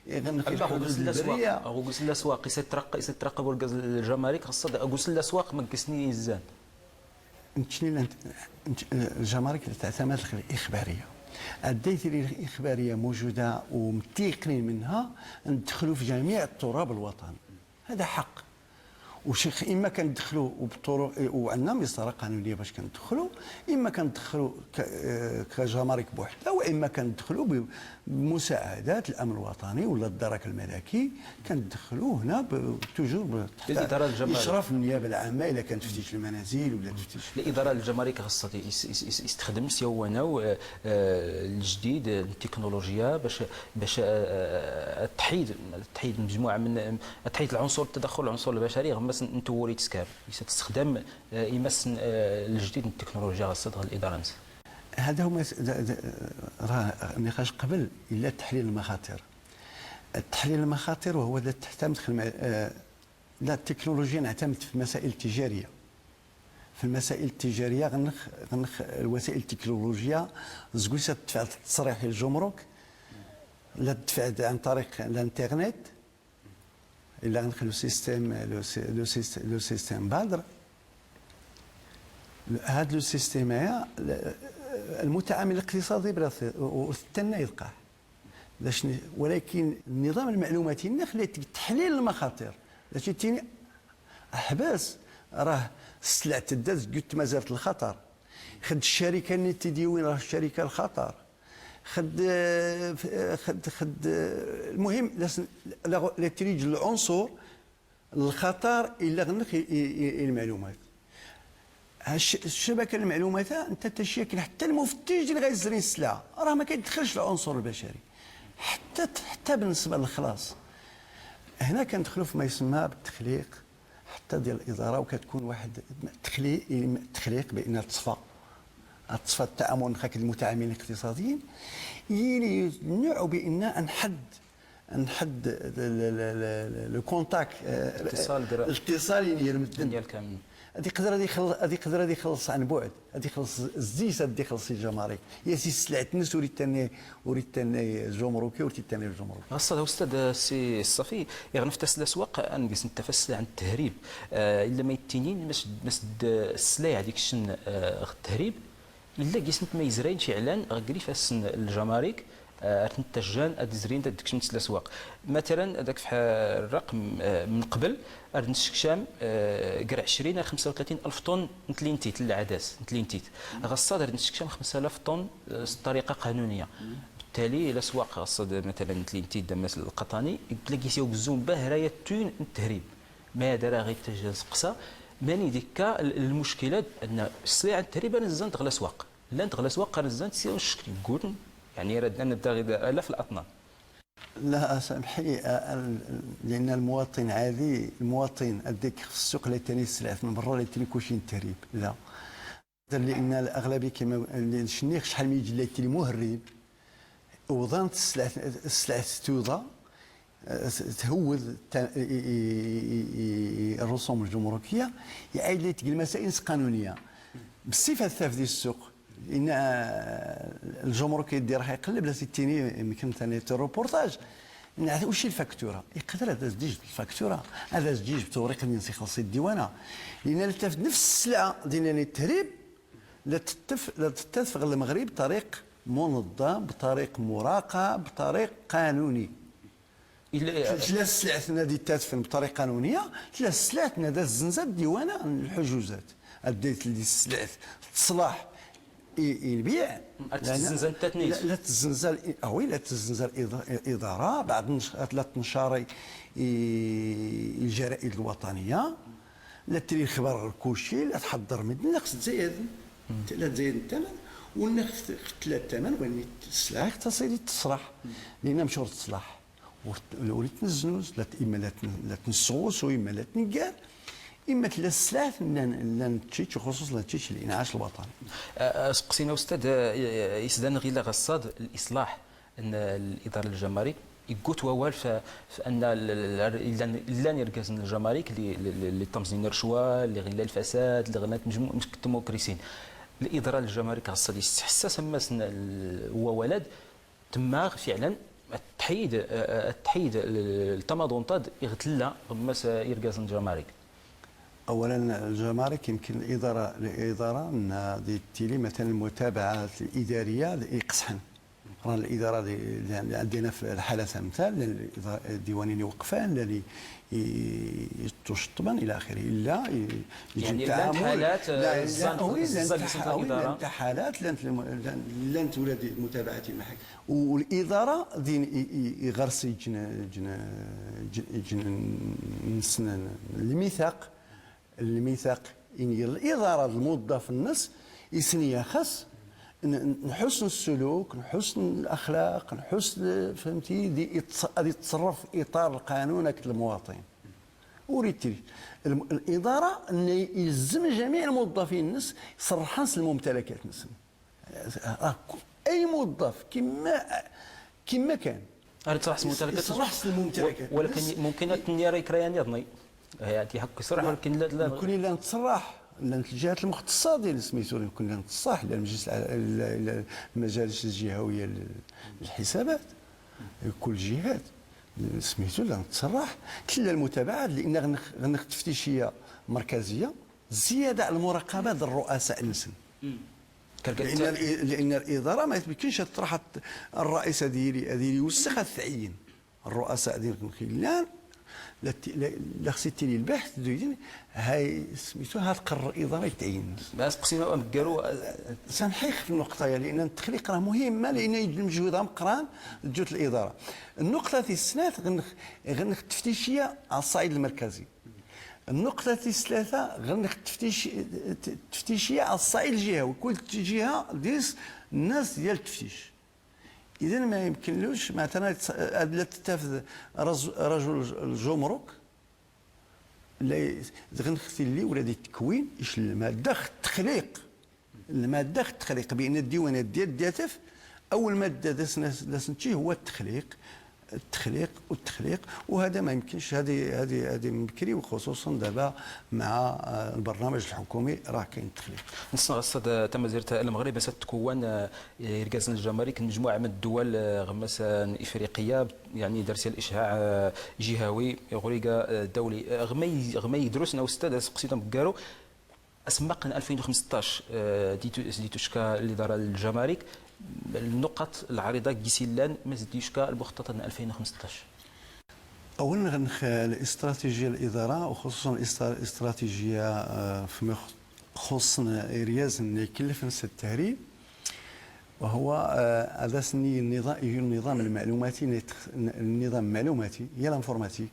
ɣer-nx i lḥudud lberriya. Aɣ ugus n laswaq, is ittraqab urgaz n ljamarik, xas aɣ ugus n laswaq, ma gis-nni izzan. Neččni la nt-, nečč-, الجمارك تعتمد على الإخبارية. Adday tili الإخبارية موجودة ومتيقنين منها، ندخلوا في جميع التراب الوطني. هذا حق. وشيخ، إما كندخلوا وبالطرق، وعندنا مسطرة قانونية باش كندخلوا، إما كندخلوا ك-، آه، كجمارك بوحدها، وإما كندخلوا ب-، بمساعدات الأمن الوطني ولا الدرك الملكي. كندخلوه هنا ب-، toujours ب-، تحت الإدارة الجماركية. إشراف النيابة العامة، إلا كان تفتيش المنازل ولا تفتيش. الإدارة الجماركية خاصها يس-، يس-، يس-، يستخدم سيوانة و، آه، آه، الجديد، آه، التكنولوجيا باش، باش، آه، آه، التحييد، التحييد مجموعة من، آه، التحييد العنصر، التدخل العنصر البشري، غمس نتوري تسكاب. يستخدم، آه، يمس، آه، الجديد من التكنولوجيا خاصة الإدارة نفسها. هذا هو ما س-، ذا، ذا، راه نقاش قبل إلا تحليل المخاطر. التحليل المخاطر وهو ذا تعتمد خل-، آه، لا، التكنولوجيا نعتمد في المسائل التجارية. في المسائل التجارية غنخ-، غنخ-، الوسائل التكنولوجية زكويسة تدفع التصريح للجمرك، لا تدفع عن طريق الانترنت، إلا غنخ لو سيستيم، لو سي-، لو سيست-، لو سيستيم بادر. هاد لو سيستيم هيا، ل-، المتعامل الاقتصادي بلا ث-، و-، وثتنا يلقاه. لاش ن-، ولكن النظام المعلوماتي نخ لي تحليل المخاطر. لاش تيني احبس، راه السلع تدات قلت ما زالت الخطر. خد الشركة اللي تديوين راه الشركة الخطر. خد، خد، خد، المهم، لا س-، لا غ-، لا تريد العنصر الخطر إلا غنخ ي-، ي-، ي-، المعلومات. هاش-، الشبكة المعلومات، انت تشيك حتى المفتش اللي غيزري السلعة، راه ما كيدخلش العنصر البشري. حتى ت-، حتى بالنسبة للخلاص. هنا كندخلوا فيما يسمى بالتخليق، حتى ديال الإدارة، وكتكون واحد التخلي-، التخليق بأن تصفى، تصفى التعامل مع المتعاملين الاقتصاديين، يلي نوع بأن نحد، نحد ال-، ال-، ال-، ال-، لو كونتاك، آه، الاتصال در-، الاتصال ينير مدن. ديال كامل. غادي يقدر، غادي يخل-، غادي يقدر، غادي يخلص عن بعد. هادي خلص الزيت، هادي خلص الجمارك. يا سي سلعت الناس وريت تاني، وريت تاني الجمركي، وريت تاني الجمركي. أستاذ، أستاذ السي الصفي، يغنف تاس الأسواق، أن قسم التفاصيل عن التهريب. آه، إلا ما يتينين، مس-، مسد السلايع هذيك الشن، آه، التهريب. إلا قسم ما يزرين شي إعلان، غقري فاسن الجمارك، آه، أرتن التجان، أدي زرين، تدكشن تاس الأسواق. مثلًا، هذاك في الرقم، آه، من قبل، أرد نسكشام، آه، قرع عشرين ألف، خمسة وثلاثين ألف طن نتلينتيت، العدس نتلينتيت. غصاد أرد نسكشام خمسة آلاف طن، آه، بطريقة قانونية. بالتالي، الأسواق غصاد مثلًا نتلينتيت دمس القطاني، تلاقي سيو بزوم باه راية تون التهريب. ما دار غير تجاز قصا، ماني ديكا ال-، المشكلة أن السلعة التهريب أنا زنت غلا سواق. لان تغلا سواق أنا زنت سيو الشكل قوتن. يعني، ردنا نبدا غير آلاف الأطنان. لا، سامحي، آه، ال-، لأن المواطن عادي، المواطن أديك في السوق لا تاني السلعة من برا، لا تاني كلشي نتهريب. لا. لأن الأغلبية كما ال-، الشنيخ شحال من يجي لا تاني مهرب، وظنت السلعة، السلعة توضا، آه، تهوذ تا-، إي-، إي-، إي-، إي-، الرسوم الجمركية، يعيد لي تقل مسائل قانونية. بالصفة الثابت ديال السوق، لأن الجمرك يدي راه يقلب، لا سيتيني يمكن ثاني روبورتاج. نعرف وش الفاكتورة. يقدر هذا زديج الفاكتورة، هذا زديج بتوريق اللي نسي خلص الديوانة. لأن لتفت نفس السلعة ديال التهريب، لا تتف-، لا تتفق المغرب بطريق منظم، بطريق مراقب، بطريق قانوني. إلا تلا السلعة نادي تاتفن بطريقة قانونية، تلا السلعة نادى الزنزة الديوانة عن الحجوزات. أديت لي السلعة تصلاح إي-، إي البيع. أت لا، لا. الزنزة تاتنيت. لا، لا تزنزل إي-، آه وي، لا تزنزل إضا-، إدارة، بعد نش-، لا تنشاري إي-، الجرائد الوطنية، لا تري الخبر غير كلشي، لا تحضر من النقص تزايد. لا تزايد الثمن، والنقص تلا الثمن، وين السلعة تصير تصلاح. لأن مشهور تصلاح. ورت-، وليت نزنوز، لا ت-، إما لا تن-، لا تنسوس، وإما لا تنقال، إما تلا السلاح لا ن-، لا نتشيتش، وخصوصا لا تشيتش الإنعاش الوطني. آه، آه، سقسينا أستاذ، آه، إسدان غيلا غصاد الإصلاح، أن الإدارة الجمارك يقوت ووال ف-، فأن ال-، ال-، ال-، لان، لان يركزن الجمارك ل-، ل-، ل-، لتمزين الرشوة، لغلا الفساد، لغلا مجموعة الديمقراطيين. الإدارة الجمارك غصاد يستحسس أما سن ال-، هو ولد، تماغ فعلا التحييد، آه، آه، التحييد ال-، التماضون تاد يغتلا غمس يرقاز الجمارك. أولا، الجمارك يمكن الإدارة، الإدارة أن دي تيلي مثلا المتابعة الإدارية يقصحن. راه الإدارة دي، دي عندنا في الحالة مثال، لأن الإدارة الديوانيين يوقفان، لأن ي-، يتوشطبان إلى آخره، إلا ي-، يجي يعني، لانت التعامل. حالات، لا، آه، لا، الزن-، أوي، لانت الزن-، ح-، الزن-، أوي، الإدارة. لانت حالات، لانت الم-، لان-، لانت ولاد متابعة المحك. والإدارة دين ي-، ي-، يغرس يجن-، يجن-، يجن-، يجن-، نسن-، الميثاق، الميثاق إن الإدارة الموظف النس يسني خاص ن-، ن-، نحسن السلوك، نحسن الأخلاق، نحسن، فهمتي، دي يتص-، دي يتصرف في إطار القانون هاك المواطن. وريتري الم-، الإدارة أن يلزم جميع الموظفين النس يصرحان الممتلكات نسن. راه ك-، أي موظف كما، كما كان. راه يصرح الممتلكات. يصرح الممتلكات. ولكن بس ممكن أن يرى كريان يظني. هي هكا يصرح، لا. ولكن لا، لا. يكون إلا نتصرح، إلا الجهات المختصة ديال سميتو، يكون إلا نتصرح، إلا المجلس الع-، إلا، إلا المجالس الجهوية لل-، للحسابات، كل الجهات، سميتو، إلا نتصرح، تلا المتابعة، لأن غنخ-، غنخ تفتيشية مركزية، زيادة على المراقبة ديال الرؤساء نسن. لأن الإ-، لأن الإدارة ما يمكنش تروح ت-، الرئيس هذه اللي، هذه اللي يوسخ التعيين. الرؤساء ديال كنخيلان، لا ت-، لا، لا خصيتي لي البحث، دو يدين، هاي سميتو، هاد قرر الإدارة يتعين. بس قسينا أم قالوا، آه، سنحيخ في النقطة، يعني، لأن التخليق راه مهمة، لأن يجي المجهود مقران جوت الإدارة. النقطة تي السنات غنخ-، غنخ تفتيشية على الصعيد المركزي. النقطة تي الثلاثة، غنخ تفتيش-، ت-، تفتيشية على الصعيد الجهوي، كل جهة ديس الناس ديال التفتيش. إذن ما يمكنلوش، معناتها، أنا يتص-، أد-، لا تتفذ رز-، رجل الج-، الجمرك، لا ي-، غنخ تيلي ولا دي التكوين، إيش المادة خ التخليق. المادة خ التخليق بأن الديوانات ديال الداتف، أول مادة داس-، داس-، داسنتي هو التخليق، التخليق والتخليق، وهذا ما يمكنش، هذه، هذه، هذه من بكري، وخصوصا دابا مع، آه، البرنامج الحكومي راه كاين التخليق. نسنا غصد تمازيرت المغرب ستكون، آه، يركزن الجمارك مجموعة من الدول، آه، غمسا إفريقية، يعني درس الإشعاع، آه، جهوي، غريقة، آه، دولي. آه، غمي، غمي دروسنا أستاذ سقسيتهم بقارو، أسمقن ألفين وخمسطاش، آه، ديتو-، ديتوشكا الإدارة الجمارك، النقط العريضة قيسيلان، ما زديوشكا المخططات ألفين وخمسطاش. أولا غنخ الاستراتيجية الإدارة، وخصوصا الاسترا-، الاستراتيجية، آه، فيما يخ-، خص إرياز إن يكلف نس التهريب، وهو، آه، هذا سني النظام، النظام المعلوماتي، نيتخ-، النظام المعلوماتي هي الانفورماتيك.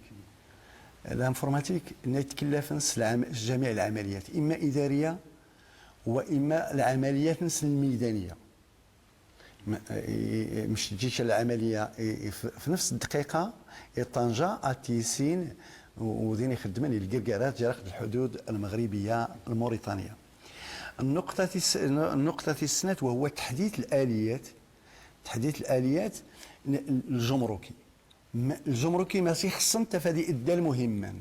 الانفورماتيك نيتكلف نس العم-، جميع العمليات، إما إدارية وإما العمليات نس الميدانية. م-، ي-، ي-، مش تجيش العملية، ي-، ي-، في، في نفس الدقيقة، ي-، طنجة، أتيسين، و-، ودين يخدمن القرقارات جرى الحدود المغربية الموريتانية. النقطة الس-، النقطة السنة وهو تحديث الآليات، تحديث الآليات ال-، الجمركي. م-، الجمركي ما سيخصن تفادي إدى المهمة.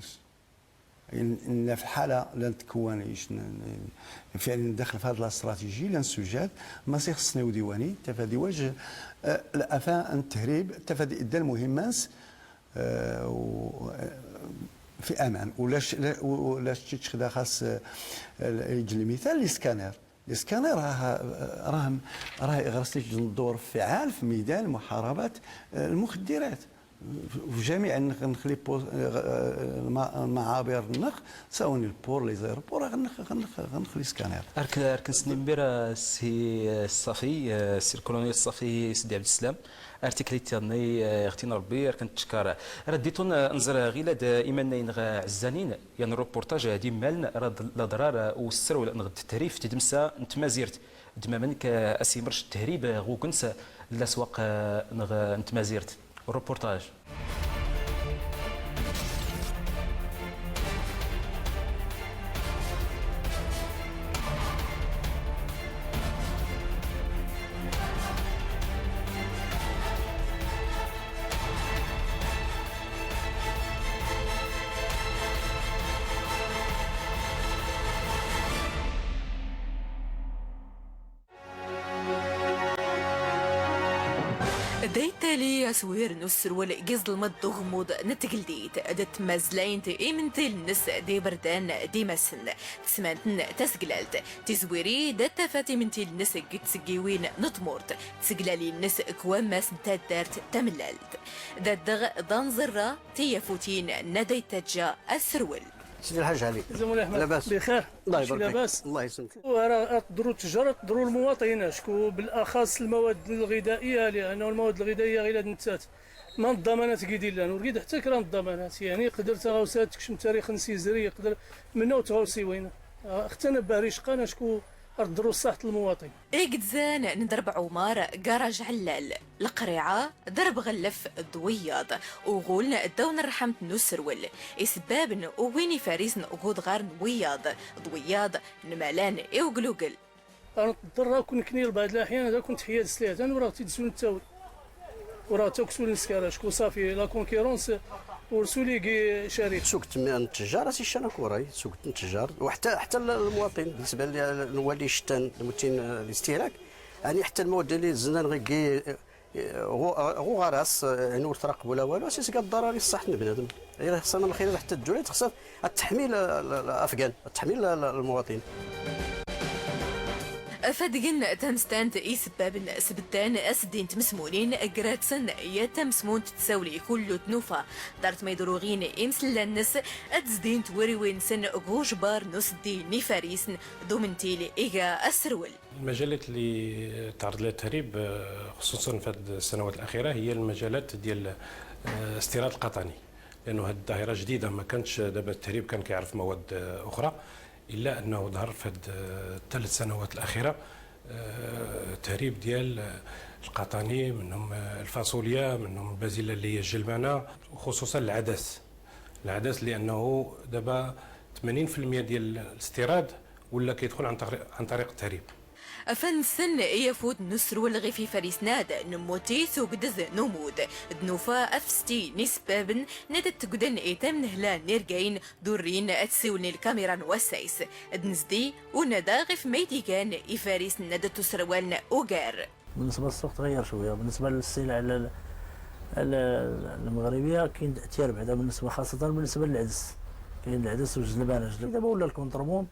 إن، إن في الحالة لا نتكون إيش ن-، ن-، فعلًا داخل في هذه الاستراتيجية، لا نسوجاد، ما سيخصني وديواني، تفادي وجه، آه، الأفا التهريب، تفادي إدى المهمة، آه، و-، آه، في أمان. ولاش، لا، و-، ولاش تشيتش خدا خاص، آه، ال-، يجي المثال، الإسكانير. الإسكانير راه، راه، راه يغرس لك دور فعال في ميدان محاربة، آه، المخدرات. في جميع النخ-، النخ لي بو-، آه، الم-، المعابر النخ، سواء البور، لي زيربور، غنخ-، غنخ-، غنخ لي سكانير. أرك-، أركن سنين بيرا سي، آه، الصافي، آه، سي الكولونيل الصافي سيدي عبد السلام. أرتكلي تيضني، آه، أختي نربي، أركن تشكار. رديتون، آه، نزر غيلاد، آه، إيمانين غا عزانين، يعني الروبورتاج، آه، دي مالن، رد لضرار، آه، والسرول نغد التهريف تدمسا نتمازيرت. دمامنك، آه، أسيمرش التهريب، آه، غوكنس، لاسواق، آه، نغ-، نتمازيرت. روبورتاج. Da yettali aswir n userwel g iẓelmeḍ d ugemmuḍ n tgeldit, d tmaẓlayt imentil-nnes d iberdan d imassen, tesmant-nn taseglalt, tizwiri da tafat imentil-nnes g tseggiwin n tmurt, tseglalin-nnes g wammas n taddart tamellalt. Da ddeɣ d anẓerra tiyafutin n da yettaǧǧa aserwel. سيدي الحاج علي. زميلي أحمد. لاباس؟ بخير. الله يبارك فيك. لاباس؟ الله يسلمك. وراه تضرو التجار، تضرو المواطنين، شكو بالأخص المواد الغذائية، لأنه المواد الغذائية غير هاد نتات. ما الضمانات كي دير لنا، ورقيد حتى كرا الضمانات، يعني قدرت غاوسات تكشم تاريخ نسيزري، يقدر منا وتغاوسي وين. آه، اختنا باريش قانا شكو تضرو صحة المواطن. Igdzen n Derbeɛ Umar, garaǧ Ɛellal, Leqriɛa, Derbeɣ Llef d wiyaḍ, uɣuln ddaw n rrḥemt n userwel, isebbaben uwin ifarisen g udɣar n wiyaḍ d wiyaḍ n malan i uglugel. Ar nḍerr akk nekni lbaɛd laḥyan, ad akk nteḥya d sliɛtan, ur aɣ-tt-id-suln ttawil. Ur aɣ-tt-akk suln skar, acku ṣafi, la concurrence, ur suli gi carit. Tugt n ttjar, as iccan akuray, tugt n ttjar, u ḥtta, ḥtta l-, lmuwaṭin, بالنسبة ل-, lwali icettan, lmutin, eh, listihlak, ɛni ḥtta lmawad lli zzennan ɣi, eh, ɣu-, ɣ uɣaras, eh, ɛni ur traqeb ula walu, as isga ḍḍarar i ṣṣaḥt n bnadem. Ixṣan lxir ḥtta ddula, txṣa ad teḥmi l-, l-, l-, afgan, ad teḥmi l-, l-, lmuwaṭin. Afadgen tamstant isebbaben sbeddan asdin tmesmunin, gratsen ya tamsmunt tsawli kullu tnufa. Dart ma idruɣin imsella-nnes, ad zdin twiriwin-nsen g ujbar n usddi n ifarisen d umentil iga aserwel. المجالات اللي تعرض لها التهريب، آه، خصوصًا في هذه السنوات الأخيرة، هي المجالات ديال، آه، استيراد القطني، لأنه هذه الظاهرة جديدة، ما كانتش دابا التهريب كان كيعرف مواد، آه، أخرى، إلا أنه ظهر في هذه، آه، الثلاث سنوات الأخيرة، آه، تهريب ديال، آه، القطني، منهم، آه، الفاصوليا، منهم البازيلا اللي هي الجلبانة، وخصوصًا العدس. العدس لأنه دابا ثمانين في المية ديال الاستيراد ولا كيدخل عن طريق، عن طريق التهريب. Afan-nsen i afud n userwel ɣif ifarisen-ad, nemmut i tugdez n umud, d nufa afesti n isebbaben n ad tgden i tamnehla n irgayn d urrin ad siwlen i lkamira n wassayes, d nezdi u nada ɣif ma id-igan ifarisen ad tuserwalen ugar. بالنسبة للسوق تغير شوية. بالنسبة للسلع ال-، ال-، المغربية كاين تأثير بعدا بالنسبة، خاصة بالنسبة للعدس. كاين العدس والجلبانة. الجلب-، دابا ولا الكونتربوند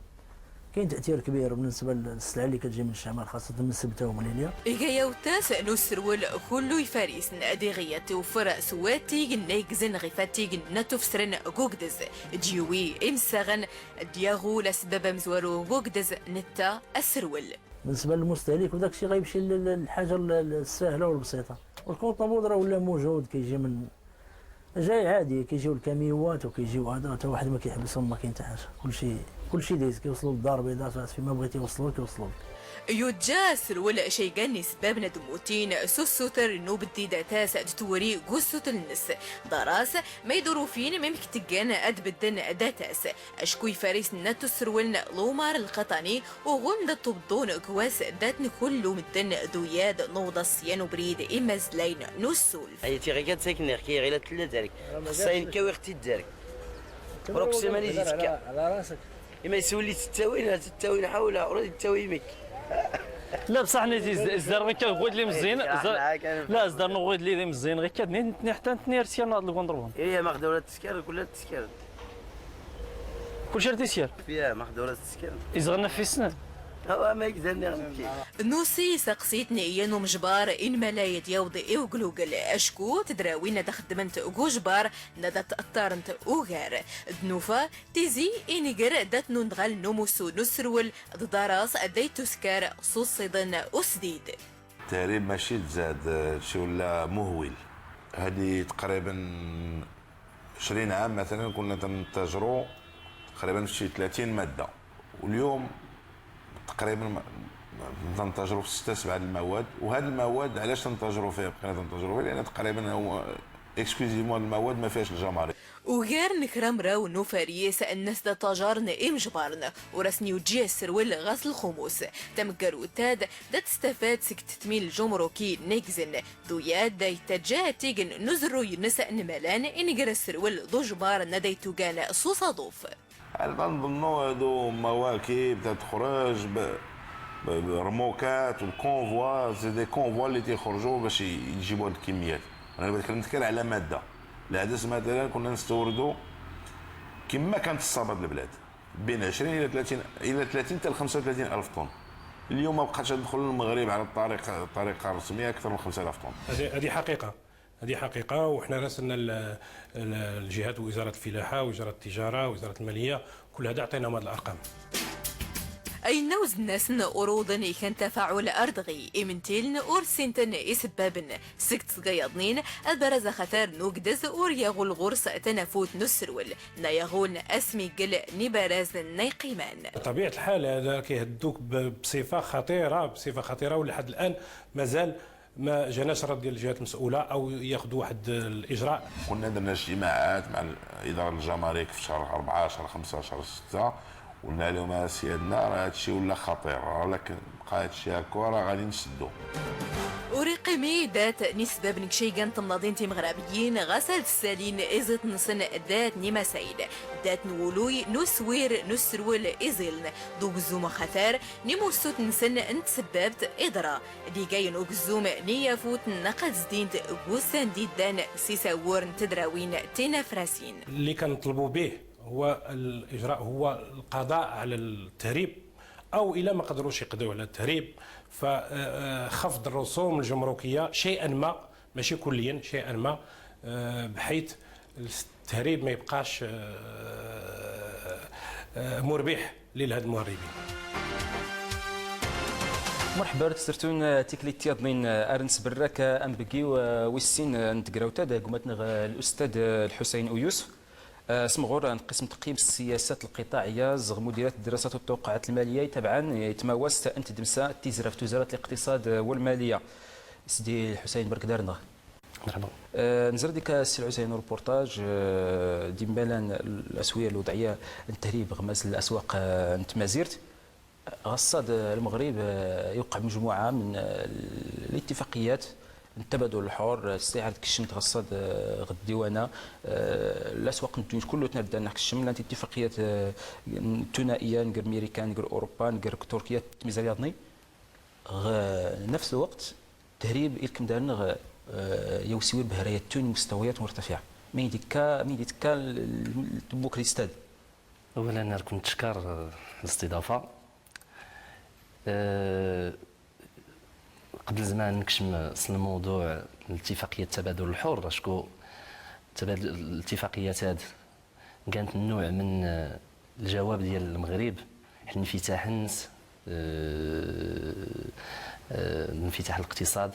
كاين تأثير كبير بالنسبة للسلع اللي كتجي من الشمال، خاصة من سبتة ومن إليا. Iga yawtas n userwel kullu ifarisen ad iɣi ad tiwfer s watig n igzen ɣif watig n ad tufsren g ugdez, d yiwi imsaɣen d yaɣul asbab amezwaru g ugdez netta aserwel. بالنسبة للمستهلك، وداك الشيء غيمشي لل-، لل-، للحاجة ال-، ال-، الساهلة والبسيطة. والكونطابود راه ولا موجود، كيجي من، جاي عادي، كيجيو الكاميوات وكيجيو هذا، حتى واحد ما كيحبسهم، ما كاين حتى حاجة. كلشي، كلشي دايز، كيوصلوا للدار البيضاء، فين ما بغيتي يوصلوا لك، يوصلوا لك. Yujja aserwel caygan n isbabn ad mmutin s usuter n ubeddi datas d twuri g usutel-nnes. Ḍar-as ma iḍurufin mimk tgan ad bedden datas, acku ifarisen n at userwel n Lamar Lqaṭani uɣun da ṭṭubḍun g wass datn kullu medden d uyad n uḍas yan ubrid imazlayn n usul. Ay tiɣigat akken iɣ kiɣila tella dark. Xṣayn kawi ɣ tiddark. Proximali di tekka. Ima yeswelli tettawin, tettawin ḥawla, ur tettawi imik. La, bṣaḥ nit izder ɣikka ɣwid li meẓẓin. La, izder ɣwid li meẓẓin ɣikka nit nit ḥtta nit nir skar naḍ lgunḍrbun. Iya, ma xdawra teskar, kula teskar. Kulci ar tiskar. Iya, ma xdawra teskar. Izɣan ɣef isnan. Awa, ma yegzan nir. Nusi saqsit n iyan umejbar inmala ad yawḍ i uglugel, acku tedrawin ad xeddment g ujbar n ad tqeṭṭarent ugar. D nufa tizi inger dat n unɣal n umusu n userwel d ḍar-as ad tuskar s usiḍen usdid. Tehrib maci d zad, eh, ciwla muhwil. Hadi taqriban عشرين عام مثلا كنا تنتاجرو تقريبا في شي ثلاثين مادة، واليوم تقريبا ما- ما- تنتاجرو في ستة سبعة المواد. وهاد المواد علاش تنتاجرو فيها، بقينا تنتاجرو فيها لأن تقريبا هو exclusivement هاد المواد ما فيهاش الجمارك. Ugar n kra mraw n ufaris nnas da ṭṭajarn imejbarn, ur asen-yuǧǧi aserwel ɣas lxumus. Tameggarut-ad da testafad seg tetmin lǧumruki n igzen, d uyad da yettaǧǧa atign n uzerruy-nnes n malan inger aserwel d ujbar n ad ay tugan s usaḍuf. Hal da nḍennu hadu mawakib da txruj b- ب- ب- رموكات و convois، c'est des convois اللي تيخرجوا باش ي- يجيبوا هاد الكميات. انا بتكلم كان على ماده. العدس مثلا كنا نستوردوا كما كانت الصابه د البلاد بين عشرين الى ثلاثين، الى ثلاثين حتى ل خمسة وثلاثين الف طن. اليوم ما بقاش تدخل المغرب على الطريق، الطريقه الرسميه، اكثر من خمسة آلاف طن. هذه هذه حقيقه. هذه حقيقة، وحنا راسلنا ال- ال- الجهات، وزارة الفلاحة، وزارة التجارة، وزارة المالية، كل هذا عطيناهم هذه الأرقام. Ayenna uznasn uruḍn ikan tafɛul ar dɣi imntiln ur ssintn isbbabn. Seg tsgayaḍnin, abaraz axatar n ugdez ur yaɣul ɣur-s tanafut n userwel, na yaɣul asmiggel n ibarazn na iqqiman. بطبيعة الحال هذا كيهدوك ب- بصفة خطيرة، بصفة خطيرة، ولحد الآن مازال ما جاناش رد ديال الجهات المسؤولة أو ياخذوا واحد الإجراء. كنا درنا اجتماعات مع ال- إدارة الجمارك في شهر أربعة، شهر خمسة، شهر ستة، قلنا لهم: "أسيادنا، راه هادشي ولا خطير، راه لكن بقى هادشي هكا، راه غادي نسدو." Ur iqqimi dat n isbabn g caygan n temnaḍin timeɣrabyin, ɣas ad ssalin iẓiṭ-nsn dat n imasayn, dat n wuluy n uswir n userwel iẓiln, d ugzum axatar n imussut-nsn n tsebbabt iḍra, d igayn ugzum n iyafut n aqad zdint g ussan d-iddan s isawwur n tedrawin tinafrasin. اللي كنطلبوا به هو الإجراء، هو القضاء على التهريب، أو إلا ما قدروش يقضيو على التهريب، فخفض الرسوم الجمركية شيئا ما، ماشي كليا، شيئا ما، آه، بحيث التهريب ما يبقاش، آه، آه، مربح للهاد المهربين. مرحبا بك سرتون، آه، تيكلي تياضنين، آه، أرنس براك، آه، أنبقيو، آه، ويسين، آه، نتقراو تاد، آه، قمتنا، آه، الأستاذ، آه، الحسين أويوس. آه، سمغور، آه، نقسم تقييم السياسات القطاعية، زغ مديرية الدراسات والتوقعات المالية، يتبعا، يتماوس، أنت دمسا، تيزرا في وزارة الاقتصاد، آه، والمالية. سيدي الحسين، برك دارنا. مرحبا. آه، نزر ديك السي الحسين روبورتاج، آه، ديمبالان الأسوية الوضعية نتهريب غماس الأسواق، آه، نتمازيرت. غصاد المغرب، آه، يوقع مجموعة من، آه، الاتفاقيات التبادل الحر، آه، السيعة تكشمت غصاد، آه، غد ديوانا، آه، الأسواق نتوين كله تنردان نحكشم لان اتفاقيات، آه، ثنائية، نقر ميريكان، نقر أوروبا، نقر تركيا، تميزة رياضني. غ-، نفس الوقت، تهريب إلكم دارنا غ-، آه، يوسوير بهراية تون مستويات مرتفعة. ما يديك، ما يديك ال-، ال-، الديمقراطية ستاد. أولا، أنا كنت نتشكر، آه، الاستضافة. آه، قبل زمان نكشم صل الموضوع الاتفاقية التبادل الحر، شكو تبادل الاتفاقيات هاد كانت نوع من، آه، الجواب ديال المغرب، حل انفتاح النس، آه، آه، انفتاح الاقتصاد،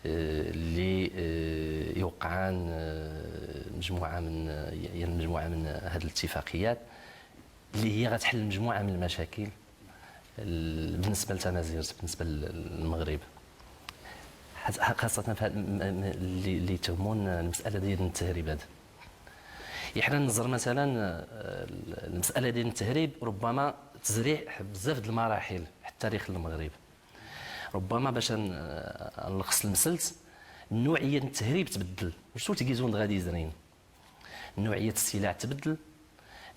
آه، اللي، آه، يوقعان، آه، مجموعة من، آه، يعني مجموعة من هذه الاتفاقيات اللي هي غتحل مجموعة من المشاكل. ال-، بالنسبة لتمازيرت، بالنسبة للمغرب، حت-، خاصة في هاد الم-، م-، اللي، اللي يتهمون المسألة ديال التهريب هذا. إيه، حنا ننظر مثلًا، آه، المسألة ديال التهريب ربما تزريع بزاف د المراحل حتى تاريخ المغرب. ربما باش ن-، آه، نلخص المسلت، نوعية التهريب تبدل. شتو تيكيزون غادي يزرين؟ نوعية السلاح تبدل،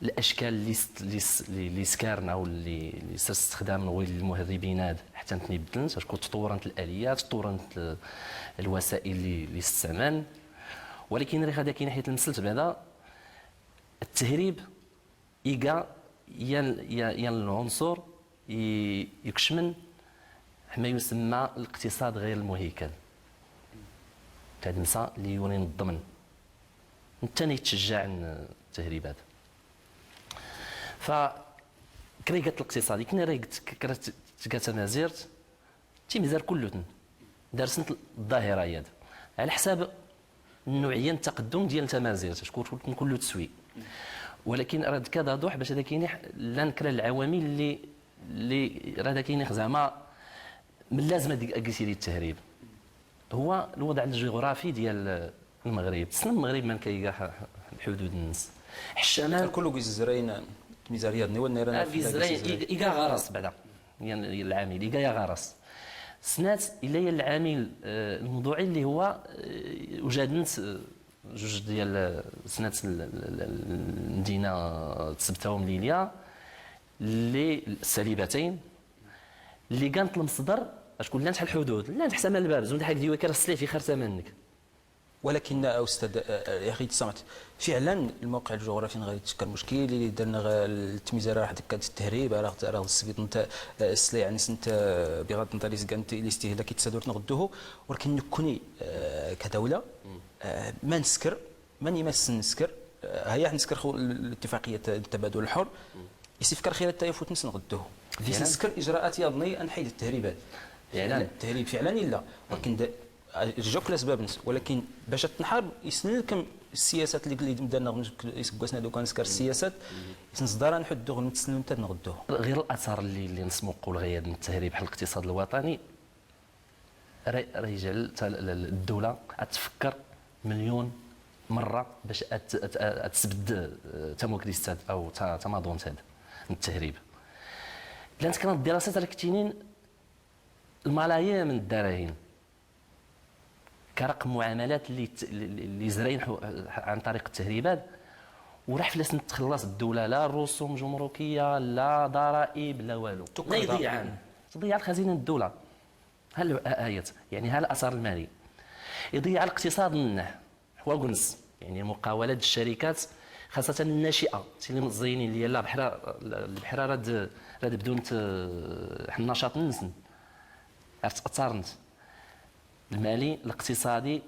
الاشكال اللي است-، اللي س-، اللي اللي سكارنا او اللي اللي صار استخدام نغوي للمهربين هاد حتى نتني بدلن، شكون تطورنت الاليات، تطورنت ال-، الوسائل اللي اللي استعمال. ولكن راه غادا كاين حيت المسلت بعدا التهريب يقا ين ين العنصر ي-، يكشمن ما يسمى الاقتصاد غير المهيكل. كاد مسا اللي يوري الضمن. انت اللي تشجع التهريبات. ف كريقة الاقتصادي، كنا ريقت ك-، كرت تقات مازيرت، تي مزال كلتن. دارسن الظاهرة ياد. على حساب النوعية التقدم ديال تمازيرت، شكون كل تسوي. ولكن راه كذا دوح باش هذا كاين ح-، لا نكره العوامل اللي، اللي راه هذا كاين زعما من لازم هذيك اكسيري التهريب. هو الوضع الجغرافي ديال المغرب. تسنى المغرب من كيقع ح-، ح-، الحدود الناس. الشمال كله جزرين، ميزاريات نيوان نيران آه، في جزرين، جزرين. إيقا، إيقا غرس بعدا. يعني العامل، إيقا يا غرس. سنات إلا هي العامل، آه، الموضوعي اللي هو، آه، وجدنت، آه، جوج ديال، آه، سنات ال-، ال-، ال-، ال-، المدينة تسبتهم ليليا، اللي السالبتين، اللي كانت المصدر، شكون اللي نتحل الحدود؟ لا نتحسن الباب، زون حاجة ديوي كرا السليف يخرسى منك. ولكن أستاذ، آه، آه، يا أخي تسامحت، فعلًا الموقع الجغرافي غادي يتشكل مشكل، اللي درنا غ-، التميزة راه واحد كانت التهريب، راه، راه السبيط نتا، آه، السلي، يعني سنت، آه، بغض النظر إذا كانت الاستهلاك يتسادر نغدوه، ولكن نكوني، آه، كدولة، آه، ما نسكر، ما نمس نسكر، آه، هيا نسكر خو ال-، الاتفاقية التبادل الحر، يسفكر خير التايفوت نس نغدوه. دي نسكر إجراءات يظني أنحيد التهريبات. فعلًا. التهريب فعلًا إلا، ولكن د-، جوك الاسباب نس، ولكن باش تنحارب يسنلكم السياسات اللي، اللي درنا يسقسنا دوكا نسكر السياسات، يسنصدر نحدو غير متسنون تاد نغدوه. غير الاثار اللي، اللي نسمو قول غير من التهريب بحال الاقتصاد الوطني، راه، راه يجعل تا ال-، ال-، الدوله اتفكر مليون مره باش أت-، أت-، اتسبد، آه، تموكريستات او تا، تماضون تاد التهريب. لان كانت الدراسات راه كتينين الملايين من الدراهم كرقم معاملات اللي ت-، اللي، اللي زراين حو-، عن طريق التهريبات، وراح فلاس نتخلص الدولة، لا رسوم جمركية، لا ضرائب، لا والو. لا يضيع عن. تضيع الخزينة الدولة. ها ال-، ها آيات. يعني ها الأثر المالي. يضيع الاقتصاد منه. حواقنس. يعني مقاولات الشركات، خاصة الناشئة. تي اللي مزينين اللي يلا بحرا، البحرا راد، راد بدون ت-، حنا نشاط نسن. عرفت أثرنت. المالي، الاقتصادي،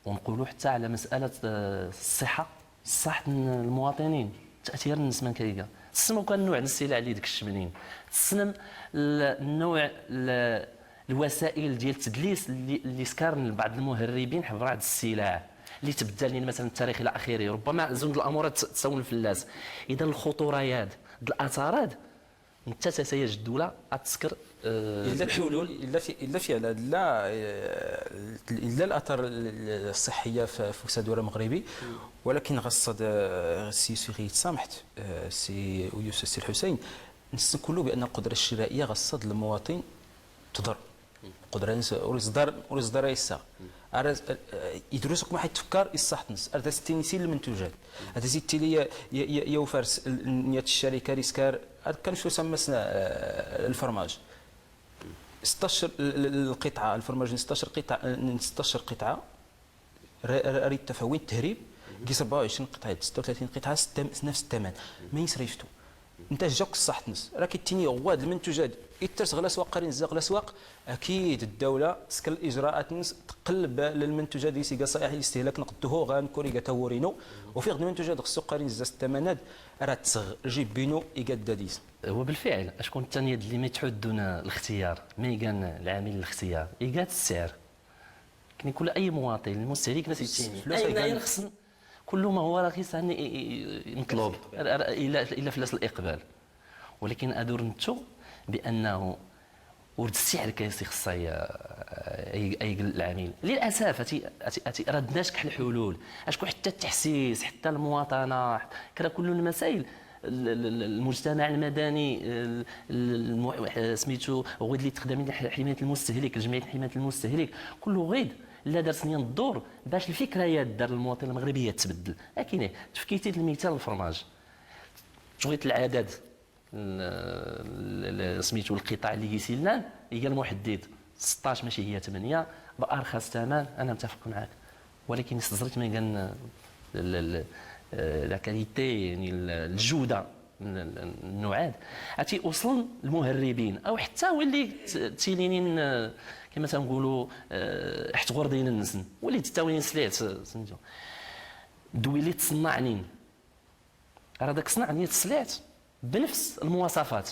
ونقولوا حتى على مسألة، آه، الصحة، صحة المواطنين، تأثير الناس من كيكا. تسمى كان نوع السلع اللي ديك الشملين. تسنم ال-، النوع ال-، الوسائل ديال التدليس اللي، اللي سكارن بعض المهربين حب بعض السلع اللي تبدل لنا مثلًا التاريخ إلى آخره. ربما زوج الأمور تساوي الفلاس. إذا الخطوريات، الأثارات، انت تسيج الدولة أتسكر، آه، إلا في، الحلول. إلا في، إلا في على، لا، آه، إلا الآثار ال-، ال-، الصحية في، في سادورة مغربي، ولكن غصد، آه، السي سيغي سامحت، آه، السي ويوسف السي الحسين، نسن كله بأن القدرة الشرائية غصد المواطن تضر. قدرة نس-، ورز دار، ورز دار يسا. أرز، آه، يدرسك ما حيتفكر يصح تنس. أرز ستين سي المنتوجات. هذا زيد تيلي يا، يا، يا، يا وفارس ال-، نية الشركة ريسكار. هذا كان شو سمسنا، آه، الفرماج. ستاشر ال-، ال-، القطعة، الفرماج ستاشر قطعة، آه، ستاشر قطعة. ر-، ر-، ريت تفاوين التهريب، قيس أربعة وعشرين قطعة، ستة وثلاثين قطعة، ست-، نفس الثمن. ما يسريفتو. انت جاك الصح تنس. راك تيني غواد المنتوجات، يترس غلا سواق قرين زاق غلا سواق. أكيد الدولة سكل الإجراءات نس تقلب للمنتوجات دي سيقا صحيح الاستهلاك نقدوه غان كوريغا تاورينو. وفي غد المنتوجات خصو قرين زاز الثمنات، راه تسغ جيب بينو يقاد داديس. هو بالفعل، أشكون الثانية اللي ما يتحدون الاختيار، ما يقان العامل الاختيار، يقاد السعر. كاين كل اي مواطن المستهلك ناس يتيني فلوس اي يقال. يرخص كل ما هو رخيص هني ي-، ي-، ي-، مطلوب. الا، الا فلاس الاقبال. ولكن ادور نتو بأنه ورد السعر كيسي خصها ي-، ي-، يقل العميل. للأسف، أتي، أتي، أتي، راه دناش كحل حلول. أشكو حتى التحسيس، حتى المواطنة، حتى، كرا كل المسائل. ال-، ال-، ال-، المجتمع المدني، ال-، ال-، المح-، سميتو، غيد اللي تخدم الح-، حماية المستهلك، الجمعية حماية المستهلك، كله غيد لا دار سنين الدور باش الفكرة يا دار المواطن المغربي تبدل. لكن تفكيتي المثال الفرماج. شغيت العدد، ال-، ال-، ال-، سميتو القطاع اللي يسيلان، هي المحدد ستاش ماشي هي ثمانية، بأرخص ثمن، أنا متفق معاك. ولكن استزرت من قال ال-، ال-، آه، لا كاليتي، يعني ال-، الجودة، ال-، ال-، النوعات. أتي وصل المهربين، أو حتى ولي ت-، تيلينين، آه، كما تنقولوا، آه، حت غوردين النسن، ولي تتاوين سليت، سميتو. دوي اللي تصنعنين. راه داك الصنع نيت السلعت بنفس المواصفات.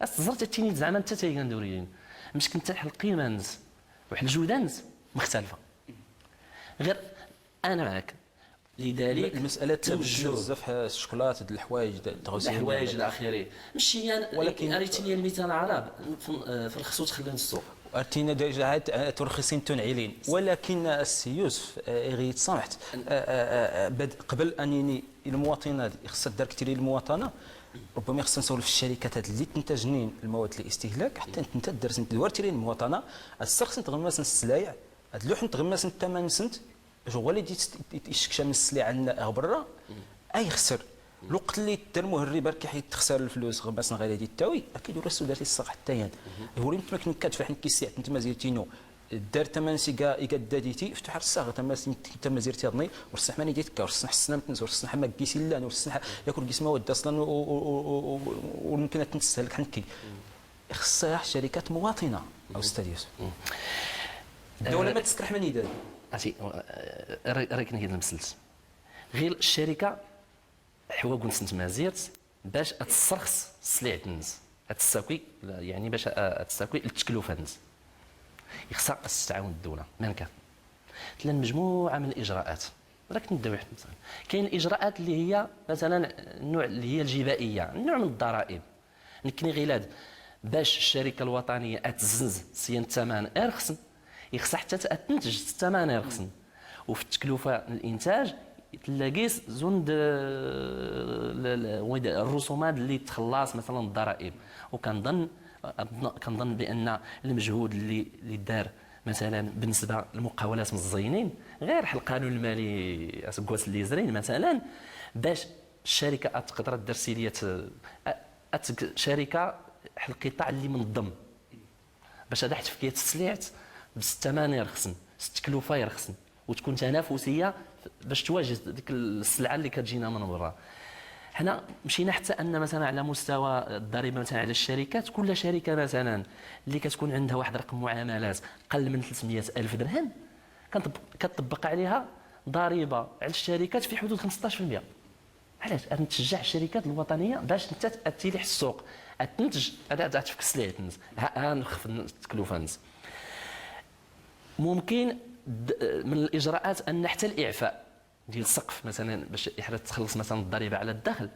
استزرت التينيت زعما انت تيغان دوريين. مش كنت تحل القيمة نس وحل الجودة نس مختلفة. غير أنا معاك. لذلك المسألة تبدل توجه بزاف، ح-، الشكلاط، د الحوايج، د-، د الغسيل، الحوايج الآخري. مشي أنا، ولكن أريتني المثال عرب، ف-، آه، في الخصوص خلينا السوق. أرتينا دايج عاد، آه، ترخصين تون عيلين. ولكن السي يوسف، آه، إغيت سامحت. آه، آه، آه، آه، بد-، قبل أنيني المواطنة هذه، خصها دار كثير المواطنة. ربما خصنا نسولوا في الشركات هذه اللي تنتج نين المواد الاستهلاك، حتى انت درس انت دوار تيرين المواطنة، السرخ انت غمس السلايع، هاد اللوح انت غمس انت ثمن سنت، باش هو اللي يجي يست-، يشكشى من السلايع عندنا برا، اي خسر. الوقت اللي دار مهرب راه كيحيد تخسر الفلوس، غمس غير يدي التاوي، اكيد ولا السوداتي الصح حتى يان. هو اللي ما كنكاتش في حين كيسيع انت ما زيرتينو، دار ثمن سيكا إيكا داديتي، فتح الصاغ، تما سن-، تما زير تيضني، والصح ماني ديتكا، والصح حسنا متنز، والصح ما كيسي لان، والصح ياكل جسمه ود أصلا و-، و-، و-، و-، و-، ويمكن أن تنسهل كحنكي. إخصاح شركات مواطنة، أستاذ يوسف. الدولة آه، ما تسترح من يدها. عرفتي، آه، راه، راه كاين هاد المسلس. غير الشركة حواق نسنت ما زيرت باش اتسرخص السلع الناس، اتساكي، يعني باش اتساكي التكلفة الناس. يخصها التعاون الدولة، من كان؟ تلان مجموعة من الإجراءات. راك ندوي واحد مثلا. كاين الإجراءات اللي هي مثلا النوع اللي هي الجبائية، النوع من الضرائب. نكني غيلاد باش الشركة الوطنية اتزنز سيان الثمن ارخصن، يخص حتى تنتج الثمن ارخصن. وفي التكلفة الإنتاج تلاقيس زون د-، ل-، ل-، ويد-، الرسومات اللي تخلص مثلا الضرائب. وكنظن، كنظن بأن المجهود اللي، اللي دار مثلا بالنسبة للمقاولات مزينين، غير حل القانون المالي اسكواس اللي زرين مثلا، باش الشركة اتقدر تدير سيلية، أ-، أتك-، شركة حل القطاع اللي منظم. باش هذا حتى فكية السلعت بستة ماني رخصن، ست كلوفة يرخصن، وتكون تنافسية باش تواجد ديك السلعة اللي كتجينا من برا. حنا مشينا حتى أن مثلا على مستوى الضريبة مثلا على الشركات، كل شركة مثلا اللي كتكون عندها واحد رقم معاملات قل من ثلاثمية ألف درهم، كنطب-، كتطبق عليها ضريبة على الشركات في حدود خمسطاش في المية. علاش؟ غادي نتشجع الشركات الوطنية باش انت تأتي لي السوق، اتنتج، غادي تفك السلعة الناس، ها، ها نخفض التكلفة الناس. ممكن د-، من الإجراءات أن حتى الإعفاء ديال السقف مثلا، باش إحنا تخلص مثلا الضريبة على الدخل،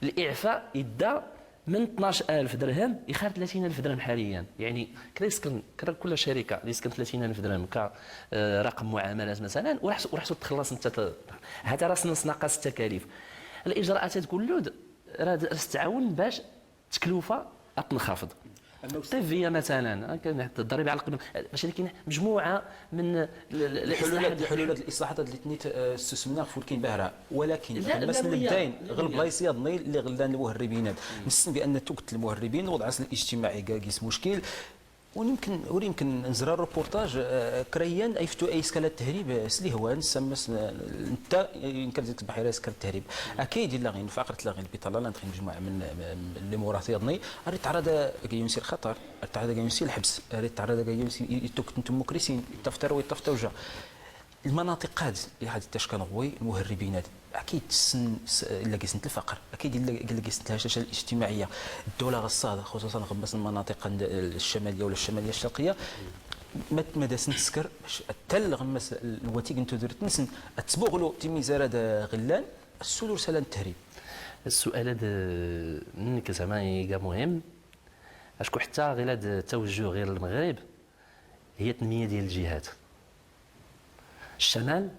الإعفاء يبدا من اثناش ألف درهم يخار ثلاثين ألف درهم حاليا. يعني كرا يسكن، كرا كل شركة اللي يسكن ثلاثين ألف درهم ك، آه، رقم معاملات مثلا، وراح، وراح تخلص انت ت-، هذا راس نص ناقص التكاليف. الإجراءات تقول له د-، راه د-، راس تعاون باش تكلفة اتنخفض. الطبية مثلا، آه، كان الضريبة على القدم، باش اللي كاين مجموعة من ال-، ال-، الإصلاحات. الحلول، الإصلاحات اللي تنيت، آه، استسمنا في ولكن بهرة، ولكن لا، مثلا لا، لا، الدين لا، غير لا. بلايص يضني اللي غلان المهربين. نسن بأن توقت المهربين وضع أصل الاجتماعي كا-، كيس مشكل. ويمكن، ويمكن نزرع الروبورتاج، آه، كريان أيفتو أي سكالة التهريب، آه، سلي هو نسمس، آه، انت يمكن تبحي راسك التهريب. أكيد إلا غير فقرة لا غير البطالة، لا نتخيل مجموعة من، من، من لي موراث يضني، أري تعرض كيونسي الخطر، أري تعرض كيونسي الحبس، أري تعرض كيونسي يتوك نتم مكرسين، يتفتر ويتفتر وجا. المناطق هاد اللي غادي تشكى نغوي المهربين هاد، اكيد السن س-، الا كيسنت الفقر، اكيد الا، الا كيسنت الهشاشه الاجتماعيه، الدوله غصاد خصوصا غمس المناطق عند الشماليه ولا الشماليه الشرقيه، ما، ما داسن تسكر باش تل غمس الوتيق انتو درت نسن اتسبوغلو تيمي زراد غلان السلور سلام التهريب. السؤال هذا منك زعما يجا مهم. Acku ḥetta ɣilad tawejjuh ɣer Lmeɣrib, hi tnmiya diyal lǧihat. Ccamal,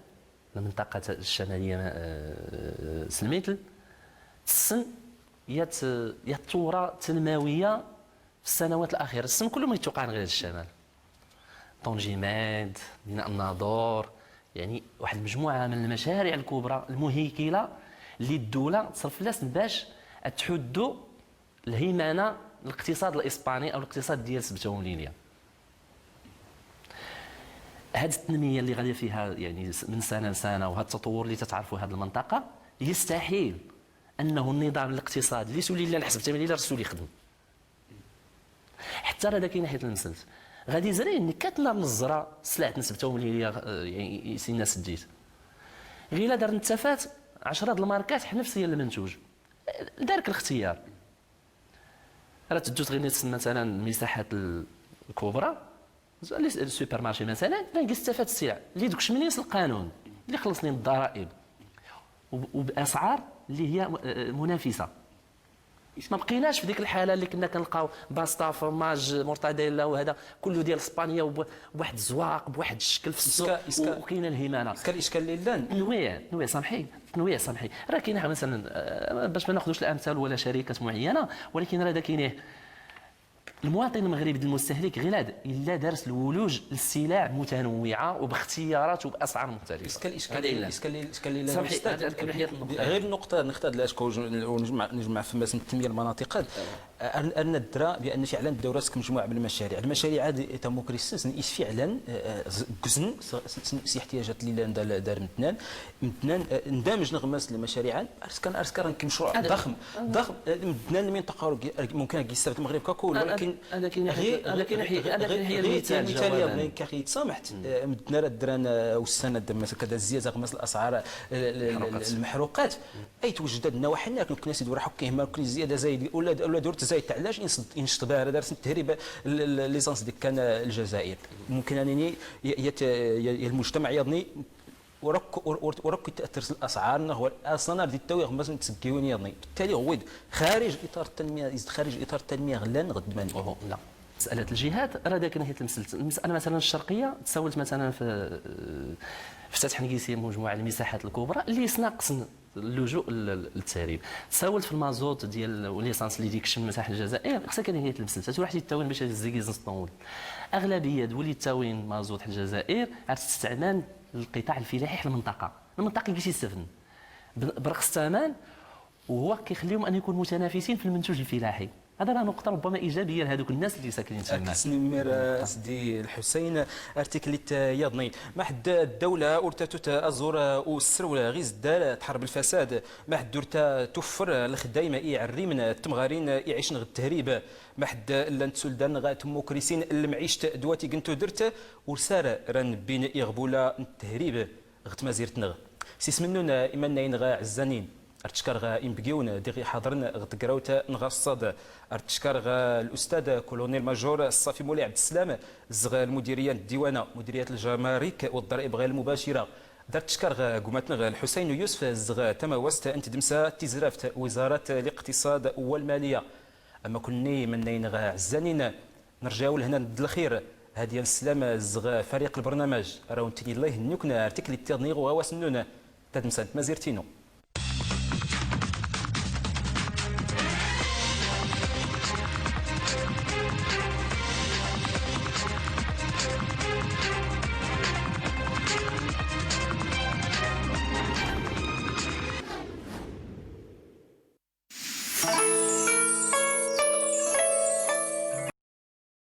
lmenṭaqa ta-, ccamaliya, eh, s lmitl, tessen yat, yat ttura tanmawiya fi ssanawat laxira. Tessen kullu ma ittuqan ɣilad ccamal. Ṭunjimed, Mina Nnaḍur, yeɛni waḥed lmejmuɛa min lmacariɛ lkubra lmuhaykila lli ddula teṣref fell-asen bac ad tḥuddu lhimana, liqtiṣad lisbani aw liqtiṣad diyal Sebta Umlili. Had tnmiya lli ɣadiya fiha, yeɛni, s-, min sana li sana, u had ttaṭawwur lli tatɛerfu had lmenṭaqa, yestahil annahu nniḍam liqtiṣadi lli s ul illa lḥesb tamlili ar s ul ixdem. Ḥetta ra daki naḥyat lmeslt. Ɣad izri, nekkat nar neẓra sselɛat n Sebta Umlili, eh, yeɛni, i sinna seddit. Ɣilad ar nettafat ɛecra d lmarkat ḥnefs yal lmentuj. Dark lextiyar. Ra teddut ɣir nitsen, masalan, lmisaḥat lkubra, les supermarchés, masalan, ra gis tafat ssilɛ lli deg ucmini s lqanun, lli xellṣnin ddaraib, u, u basɛar lli hiya, eh, munafisa. Ma bqinac fi dik lḥala lli kunna kanlqaw basta, fromage, mortadella, u hada kullu diyal Spanya, u bwa-, bwaḥed zzwaq, bwaḥed ccekl fi ssuq, iska, iska, u kayna lhimana. Iska lickal lli llan. Tnwiɛ, tnwiɛ, samḥi, tnwiɛ, samḥi. Ra kayin, masalan, eh, bac ma naxdux lamtal wala sharikات معينة, walakin ra da kayin المواطن المغربي المستهلك ɣilad illa dars lwuluj lssilɛ mutanawwiɛa u bixtiyarat u basɛar muxtalifa. Iska lickal, iska lickal lli llan, samḥi, ustad, hada kan naḥyat lnukta. Ɣir nnuqta, nnuqta d lacku, u nejmaɛ, nejmaɛ fi mas n tnmiya lmanatiq. Ar, ar nadra bi anna fiɛlan ddawla teskk mejmuɛa min lmacariɛ. Lmacariɛ ad tamukrist-nsen is fiɛlan, eh, eh, z-, gzn s, s, s, s iḥtiyajat lli llan dar, dar mednan. Mednan, eh, ndamjn ɣ mas lmacariɛ, ar skan, ar skan kan mecruɛ ضخم, ضخم, eh, mednan min taqarub, eh, mumkin ad yistafad Lmeɣrib kakul, walakin hada kan naḥyat, hada kan naḥyat, hada kan naḥyat lmital, lmital jawaban. Kan yettsamaḥ, eh, mednan ra dran, eh, ussan ad, masalan, kada zzyada ɣ mas lasɛar, eh, l-, l-, lmeḥruqat. Ay twejjed ad nnawaḥi-nni, akken kunna sid wara ḥukk ihma kunna zzyada zayd, ula d, ula d ur tzayed tɛellac, inṣ-, inṣ-, tbahra dars n tehriba l-, l-, licence dik kan, eh, Ljazair. Mumkin ad nini, ya, ya, ya, ya lmujtamaɛ yaḍni, ur akk, ur, ur, ur akk itta'athar s lasɛar, neɣ wala aṣlan ar d-ittawi ɣ mas n tseggiwin yaḍni. Bittali, ɣwid, xarij iṭar tanmiya, is-, xarij iṭar tanmiya ɣ-llan ɣ ddman. Uhu, la. مسألة الجهات، راه داك ناحية المسلسل. المسألة مثلًا الشرقية، تسولت مثلًا في، في فتح نقيسي مجموعة المساحات الكبرى اللي يسنقصن اللجوء لل-، للتهريب. تساولت في المازوت ديال وليسانس اللي ديك الشم مساحة الجزائر، خصها كان هي تلمسن. حتى واحد يتاوين باش يهز كيزنس الطون. أغلبية دولي يتاوين مازوت الجزائر عاد تستعمل القطاع الفلاحي في المنطقة. المنطقة كيفاش يستفن؟ ب-، برخص الثمن، وهو كيخليهم أن يكونوا متنافسين في المنتوج الفلاحي. هذا راه نقطة ربما إيجابية لهذوك الناس اللي ساكنين تما. Ak isnemmir, eh, Sidi Lḥusayn, ar tiklit, eh, yaḍnin. Maḥ d ddawla ur tatut aẓur, eh, u sserwel ɣ izeddal, eh, tḥareb lfasad. Maḥ d ur tatuffer, eh, lexdayem i iɛerrimen, eh, d temɣarin, eh, iɛicen ɣ tthrib. Maḥ d llan tsuldan ɣ tmukrisin n lemɛict d watig n tudert, ur sar ra nbbin iɣbula n thrib ɣ tmazirt-nneɣ. Sismennun imannayen ɣ ɛezzanin, ar tcekar ɣ inebgiwen diɣ iḥaḍren ɣ tegrawt n ɣaṣṣad, ar tcekar ɣ lustad colonel major Ṣṣafi Mulay Ɛebdeslam, zɣ lmudiriya n ddiwana, mudiriyat ljamarik u ḍḍraib ɣ lmubacira, ar tcekar ɣ gma-tneɣ Lḥusayn Yusef, zɣ tamawast n tdemsa tizraft, wizarat liqtiṣad wa lmaliya. Ama kunni imannayen ɣ ɛezzanin, نرجو لهنا الخير. هادي السلام زغ فريق البرنامج. راهو نتيني الله يهنيكنا ارتكلي التيرنيغ وغاوس النون. تدمسان مازيرتينو.